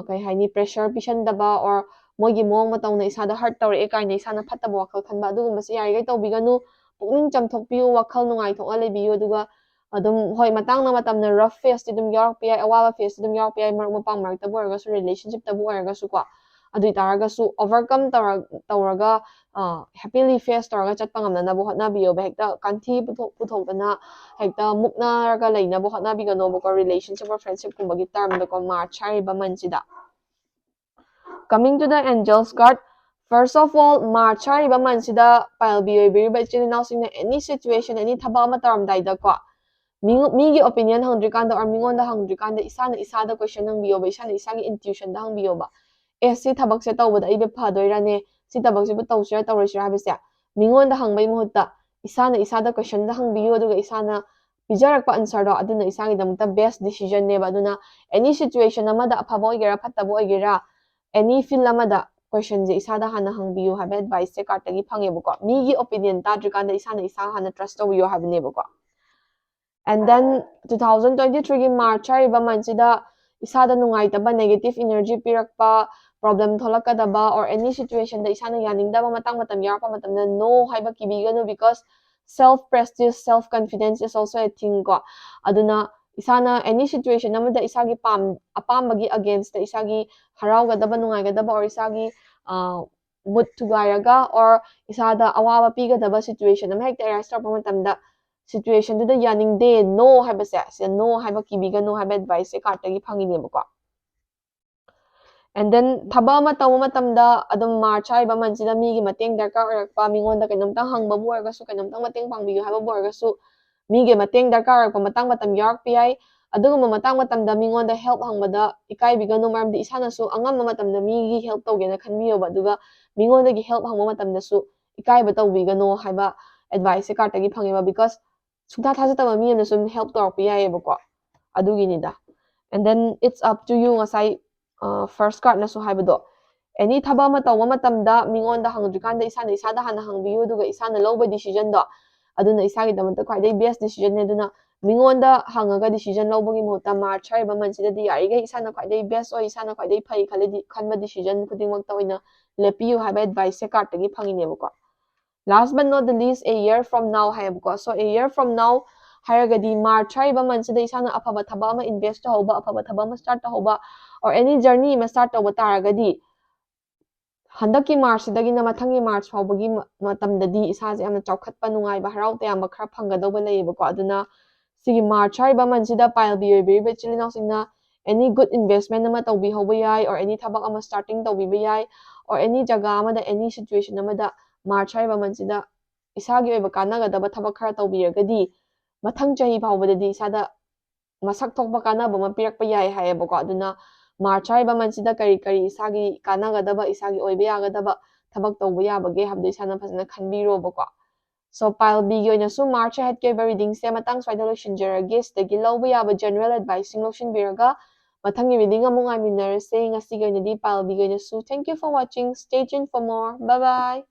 ꯀꯩ ꯍꯥꯏꯅꯤ, ꯄ꯭ꯔꯦꯁꯔ ꯄꯤꯁꯟꯗꯕ, or ꯃꯣꯏꯒꯤ ꯃꯑꯣꯡ ꯃꯇꯧꯅ ꯏꯁꯥꯗ ꯍꯔꯠ ꯇꯧꯔꯛꯑꯦ ꯀꯥꯏꯅ ꯏꯁꯥꯅ ꯐꯠꯇꯕ ꯋꯥꯈꯜ ꯈꯟꯕ, ꯑꯗꯨꯒꯨꯝꯕꯁꯦ ꯌꯥꯔꯤꯈꯩ ꯇꯧꯕꯤꯒꯅꯨ꯫ ꯄꯨꯛꯅꯤꯡ ꯆꯝꯊꯣꯛꯄꯤꯌꯨ, ꯋꯥꯈꯜ ꯅꯨꯡꯉꯥꯏꯊꯣꯛꯅ ꯂꯩꯕꯤꯌꯨ꯫ ꯑꯗꯨꯒ ꯑꯗꯨꯝ, ꯍꯣꯏ, ꯃꯇꯥꯡꯅ ꯃꯇꯝꯅ ꯔꯐ ꯐꯦꯁꯇꯤ ꯑꯗꯨꯝ ꯌꯥꯎꯔꯛꯄ ꯌꯥꯏ, ꯑꯋꯥꯕ ꯐꯦꯁꯇꯤ ꯑꯗꯨꯝ ꯌꯥꯎꯔꯛꯄ ꯌꯥꯏ, ꯃꯔꯨꯞ ꯃꯄꯥꯡ ꯃꯔꯛꯇꯕꯨ ꯑꯣꯏꯔꯒꯁꯨ, ꯔꯤꯂꯦꯁꯟꯁꯤꯞꯇꯕꯨ ꯑꯣꯏꯔꯒꯁꯨꯀꯣ꯫ ꯑꯗꯨ ꯑꯣꯏꯇꯥꯔꯒꯁꯨ ꯑꯣꯚꯔꯀꯝ ꯇꯧꯔ ꯇꯧꯔꯒ ꯍꯦꯄꯤꯂꯤ ꯐꯦꯁ ꯇꯧꯔꯒ ꯆꯠꯄ ꯉꯝꯅꯅꯕ ꯍꯣꯠꯅꯕꯤꯌꯣꯕ꯫ ꯍꯦꯛꯇ ꯀꯟꯊꯤ ꯄꯨꯊꯣꯛ ꯄꯨꯊꯣꯛꯇꯅ ꯍꯦꯛꯇ ꯃꯨꯛꯅꯔꯒ ꯂꯩꯅꯕ ꯍꯣꯠꯅꯕꯤꯒꯅꯣꯕꯀꯣ, ꯔꯤꯂꯦꯁꯟꯁꯤꯞ ꯑꯣꯔ ꯐ꯭ꯔꯦꯟꯁꯤꯞꯀꯨꯝꯕꯒꯤ ꯇꯔꯝꯗꯀꯣ, ꯃꯥꯔꯆ ꯍꯥꯏꯔꯤꯕ ꯃꯟꯁꯤꯗ꯫ Coming to the Angel's card, first of all, March ꯍꯥꯏꯔꯤꯕ ꯃꯟꯁꯤꯗ ꯄꯥꯏꯜꯕꯤ ꯑꯣꯏꯕꯤꯔꯤꯕ ꯏꯆꯤꯜ ꯏꯅꯥꯎꯁꯤꯡꯅ ꯑꯦꯅꯤ ꯁꯤꯆꯨꯋꯦꯁꯟ, ꯑꯦꯅꯤ ꯊꯕꯛ ꯑꯃ ꯇꯧꯔꯝꯗꯥꯏꯗꯀꯣ, ꯃꯤꯉꯣ- ꯃꯤꯒꯤ ꯑꯣꯄꯤꯅꯤꯌꯟ ꯍꯪꯗ꯭ꯔꯤꯀꯥꯟꯗ or ꯃꯤꯉꯣꯟꯗ ꯍꯪꯗ꯭ꯔꯤꯀꯥꯟꯗ ꯏꯁꯥꯅ ꯏꯁꯥꯗ ꯀꯣꯏꯁꯟ ꯍꯪꯕꯤꯌꯣꯕ, ꯏꯁꯥꯅ ꯏꯁꯥꯒꯤ ꯏꯟꯇ꯭ꯌꯨꯁꯟꯗ ꯍꯪꯕꯤꯌꯣꯕ꯫ ꯑꯦ, ꯁꯤ ꯊꯕꯛꯁꯦ ꯇꯧꯕꯗ ꯑꯩꯕꯨ ꯐꯗꯣꯏꯔꯅꯦ, ꯁꯤ ꯊꯕꯛꯁꯤꯕꯨ ꯇꯧꯁꯤꯔꯥ ꯇꯧꯔꯣꯏꯁꯤꯔꯥ ꯍꯥꯏꯕꯁꯦ ꯃꯤꯉꯣꯟꯗ ꯍꯪꯕꯒꯤ ꯃꯍꯨꯠꯇ ꯏꯁꯥꯅ ꯏꯁꯥꯗ ꯀꯣꯏꯁꯟꯗ ꯍꯪꯕꯤꯌꯨ, ꯑꯗꯨꯒ ꯏꯁꯥꯅ ꯄꯤꯖꯔꯛꯄ ꯑꯟꯁꯔꯗꯣ ꯑꯗꯨꯅ ꯏꯁꯥꯒꯤꯗꯃꯛꯇ ꯕꯦꯁ ꯗꯤꯁꯤꯖꯟꯅꯦꯕ꯫ ꯑꯗꯨꯅ ꯑꯦꯅꯤ ꯁꯤꯆꯨꯋꯦꯁꯟ ꯑꯃꯗ, ꯑꯐꯕ ꯑꯣꯏꯒꯦꯔꯥ ꯐꯠꯇꯕ ꯑꯣꯏꯒꯦꯔꯥ, ꯑꯦꯅꯤ ꯐꯤꯜ ꯑꯃꯗ questionꯁꯦ ꯏꯁꯥꯗ ꯍꯥꯟꯅ ꯍꯪꯕꯤꯌꯨ ꯍꯥꯏꯕ adviceꯁꯦ cardꯇꯒꯤ ꯐꯪꯉꯦꯕꯀꯣ꯫ ꯃꯤꯒꯤ opinion ꯇꯥꯗ꯭ꯔꯤꯀꯥꯟꯗ ꯏꯁꯥꯅ ꯏꯁꯥ ꯍꯥꯟꯅ trust ꯇꯧꯕꯤꯌꯨ ꯍꯥꯏꯕꯅꯦꯕꯀꯣ꯫ And then two thousand twenty-threeꯒꯤ March ꯍꯥꯏꯔꯤꯕ monthꯁꯤꯗ ꯏꯁꯥꯗ ꯅꯨꯡꯉꯥꯏꯇꯕ, negative energy ꯄꯤꯔꯛꯄ, problem ꯊꯣꯛꯂꯛꯀꯗꯕ or any situationꯗ ꯏꯁꯥꯅ ꯌꯥꯅꯤꯡꯗꯕ ꯃꯇꯥꯡ ꯃꯇꯝ ꯌꯥꯎꯔꯛꯄ ꯃꯇꯝꯗ no ꯍꯥꯏꯕ ꯀꯤꯕꯤꯒꯅꯨ, because self prestige, self confidence is also a thing ꯀꯣ꯫ ꯑꯗꯨꯅ ꯏꯁꯥꯅ any situation ꯑꯃꯗ ꯏꯁꯥꯒꯤ ꯄꯥꯝ ꯑꯄꯥꯝꯕꯒꯤ againstꯇ ꯏꯁꯥꯒꯤ ꯍꯔꯥꯎꯒꯗꯕ, ꯅꯨꯡꯉꯥꯏꯒꯗꯕ or ꯏꯁꯥꯒꯤ mood ꯊꯨꯒꯥꯏꯔꯒ or ꯏꯁꯥꯗ ꯑꯋꯥꯕ ꯄꯤꯒꯗꯕ situation ꯑꯃ ꯍꯦꯛꯇ arise ꯇꯧꯔꯛꯄ ꯃꯇꯝꯗ situationꯗꯨꯗ ꯌꯥꯅꯤꯡꯗꯦ, no ꯍꯥꯏꯕꯁꯦ, ꯁꯤꯗ no ꯍꯥꯏꯕ ꯀꯤꯕꯤꯒꯅꯨ ꯍꯥꯏꯕ adviceꯁꯦ cardꯇꯒꯤ ꯐꯪꯉꯤꯅꯦꯕꯀꯣ꯫ And then ꯊꯕꯛ ꯑꯃ ꯇꯧꯕ ꯃꯇꯝꯗ ꯑꯗꯨꯝ March ꯍꯥꯏꯔꯤꯕ monthꯁꯤꯗ ꯃꯤꯒꯤ ꯃꯇꯦꯡ ꯗꯔꯀꯥꯔ ꯑꯣꯏꯔꯛꯄ, ꯃꯤꯉꯣꯟꯗ ꯀꯩꯅꯣꯝꯇꯪ ꯍꯪꯕꯕꯨ ꯑꯣꯏꯔꯒꯁꯨ, ꯀꯩꯅꯣꯝꯇꯪ ꯃꯇꯦꯡ ꯄꯥꯡꯕꯤꯌꯨ ꯍꯥꯏꯕꯕꯨ ꯑꯣꯏꯔꯒꯁꯨ, ꯃꯤꯒꯤ ꯃꯇꯦꯡ ꯗꯔꯀꯥꯔ ꯑꯣꯏꯔꯛꯄ ꯃꯇꯥꯡ ꯃꯇꯝ ꯌꯥꯎꯔꯛꯄ ꯌꯥꯏ꯫ ꯑꯗꯨꯒꯨꯝꯕ ꯃꯇꯥꯡ ꯃꯇꯝꯗ ꯃꯤꯉꯣꯟꯗ help ꯍꯪꯕꯗ ꯏꯀꯥꯏꯕꯤꯒꯅꯨ, ꯃꯔꯝꯗꯤ ꯏꯁꯥꯅꯁꯨ ꯑꯉꯝꯕ ꯃꯇꯝꯗ ꯃꯤꯒꯤ help ꯇꯧꯒꯦꯅ ꯈꯟꯕꯤꯌꯣꯕ, ꯑꯗꯨꯒ ꯃꯤꯉꯣꯟꯗꯒꯤ help ꯍꯪꯕ ꯃꯇꯝꯗꯁꯨ ꯏꯀꯥꯏꯕ ꯇꯧꯕꯤꯒꯅꯣ ꯍꯥꯏꯕ adviceꯁꯦ cardꯇꯒꯤ ꯐꯪꯉꯦꯕ, because ꯁꯨꯡꯊꯥ ꯊꯥꯖꯗꯕ ꯃꯤ ꯑꯃꯅ ꯁꯨꯝ help ꯇꯧꯔꯛꯄ ꯌꯥꯏꯌꯦꯕꯀꯣ, ꯑꯗꯨꯒꯤꯅꯤꯗ꯫ And then it's up to you, ꯉꯁꯥꯏ first cardꯅꯁꯨ ꯍꯥꯏꯕꯗꯣ, any ꯊꯕꯛ ꯑꯃ ꯇꯧꯕ ꯃꯇꯝꯗ ꯃꯤꯉꯣꯟꯗ ꯍꯪꯗ꯭ꯔꯤꯀꯥꯟꯗ ꯏꯁꯥꯅ ꯏꯁꯥꯗ ꯍꯥꯟꯅ ꯍꯪꯕꯤꯌꯨ, ꯑꯗꯨꯒ ꯏꯁꯥꯅ ꯂꯧꯕ decisionꯗꯣ ꯑꯗꯨꯅ ꯏꯁꯥꯒꯤꯗꯃꯛꯇ ꯈ꯭ꯋꯥꯏꯗꯒꯤ best decisionꯅꯦ꯫ ꯑꯗꯨꯅ ꯃꯤꯉꯣꯟꯗ ꯍꯪꯉꯒ decision ꯂꯧꯕꯒꯤ ꯃꯍꯨꯠꯇ March ꯍꯥꯏꯔꯤꯕ monthꯁꯤꯗꯗꯤ ꯌꯥꯔꯤꯈꯩ ꯏꯁꯥꯅ ꯈ꯭ꯋꯥꯏꯗꯒꯤ best ꯑꯣꯏ, ꯏꯁꯥꯅ ꯈ꯭ꯋꯥꯏꯗꯒꯤ ꯐꯩ ꯈꯜꯂꯗꯤ, ꯈꯟꯕ decision ꯈꯨꯗꯤꯡꯃꯛꯇ ꯑꯣꯏꯅ ꯂꯦꯞꯄꯤꯌꯨ ꯍꯥꯏꯕ adviceꯁꯦ cardꯇꯒꯤ ꯐꯪꯉꯤꯅꯦꯕꯀꯣ꯫ Last but not the least, a year from now ꯍꯥꯏꯌꯦꯕꯀꯣ꯫ So a year from now ꯍꯥꯏꯔꯒꯗꯤ March ꯍꯥꯏꯔꯤꯕ monthꯁꯤꯗ ꯏꯁꯥꯅ ꯑꯐꯕ ꯊꯕꯛ ꯑꯃ invest ꯇꯧꯍꯧꯕ, ꯑꯐꯕ ꯊꯕꯛ ꯑꯃ start ꯇꯧꯍꯧꯕ, or any journey ꯑꯃ start ꯇꯧꯕ ꯇꯥꯔꯒꯗꯤ, ꯍꯟꯗꯛꯀꯤ Marchꯁꯤꯗꯒꯤꯅ ꯃꯊꯪꯒꯤ March ꯐꯥꯎꯕꯒꯤ ꯃꯇꯝꯗꯗꯤ ꯏꯁꯥꯁꯦ ꯌꯥꯝꯅ ꯆꯥꯎꯈꯠꯄ, ꯅꯨꯡꯉꯥꯏꯕ, ꯍꯔꯥꯎ ꯇꯌꯥꯝꯕ ꯈꯔ ꯐꯪꯒꯗꯧꯕ ꯂꯩꯌꯦꯕꯀꯣ꯫ ꯑꯗꯨꯅ ꯁꯤꯒꯤ March ꯍꯥꯏꯔꯤꯕ monthꯁꯤꯗ ꯄꯥꯏꯜꯕꯤ ꯑꯣꯏꯕꯤꯔꯤꯕ ꯏꯆꯤꯜ ꯏꯅꯥꯎꯁꯤꯡꯅ any good investment ꯑꯃ ꯇꯧꯕꯤꯍꯧꯕ ꯌꯥꯏ, or any ꯊꯕꯛ ꯑꯃ starting ꯇꯧꯕꯤꯕ ꯌꯥꯏ, or any ꯖꯒꯥ ꯑꯃꯗ, any situation ꯑꯃꯗ March ꯍꯥꯏꯔꯤꯕ monthꯁꯤꯗ ꯏꯁꯥꯒꯤ ꯑꯣꯏꯕ ꯀꯥꯟꯅꯒꯗꯕ ꯊꯕꯛ ꯈꯔ ꯇꯧꯕꯤꯔꯒꯗꯤ ꯃꯊꯪ ꯆꯍꯤ ꯐꯥꯎꯕꯗꯗꯤ ꯏꯁꯥꯗ ꯃꯁꯛ ꯊꯣꯛꯄ ꯀꯥꯟꯅꯕ ꯑꯃ ꯄꯤꯔꯛꯄ ꯌꯥꯏ ꯍꯥꯏꯌꯦꯕꯀꯣ꯫ ꯑꯗꯨꯅ March ꯍꯥꯏꯔꯤꯕ monthꯁꯤꯗ ꯀꯔꯤ ꯀꯔꯤ ꯏꯁꯥꯒꯤ ꯀꯥꯟꯅꯒꯗꯕ, ꯏꯁꯥꯒꯤ ꯑꯣꯏꯕ ꯌꯥꯒꯗꯕ ꯊꯕꯛ ꯇꯧꯕ ꯌꯥꯕꯒꯦ ꯍꯥꯏꯕꯗꯣ ꯏꯁꯥꯅ ꯐꯖꯅ ꯈꯟꯕꯤꯔꯣꯕꯀꯣ꯫ So ꯄꯥꯏꯜꯕꯤꯒꯤ ꯑꯣꯏꯅꯁꯨ March ꯑꯍꯦꯠꯀꯤ ꯑꯣꯏꯕ readingꯁꯦ ꯃꯇꯥꯡ ꯁ꯭ꯋꯥꯏꯗ ꯂꯣꯏꯁꯤꯟꯖꯔꯒꯦ꯫ ꯁꯤꯗꯒꯤ ꯂꯧꯕ ꯌꯥꯕ general adviceꯁꯤꯡ ꯂꯧꯁꯤꯟꯕꯤꯔꯒ ꯃꯊꯪꯒꯤ reading ꯑꯃꯨꯛ ꯉꯥꯏꯃꯤꯟꯅꯔꯁꯦ꯫ ꯉꯁꯤꯒꯤ ꯑꯣꯏꯅꯗꯤ ꯄꯥꯜꯕꯤꯒꯤ ꯑꯣꯏꯅꯁꯨ thank you for watching, stay tuned for more, bye bye.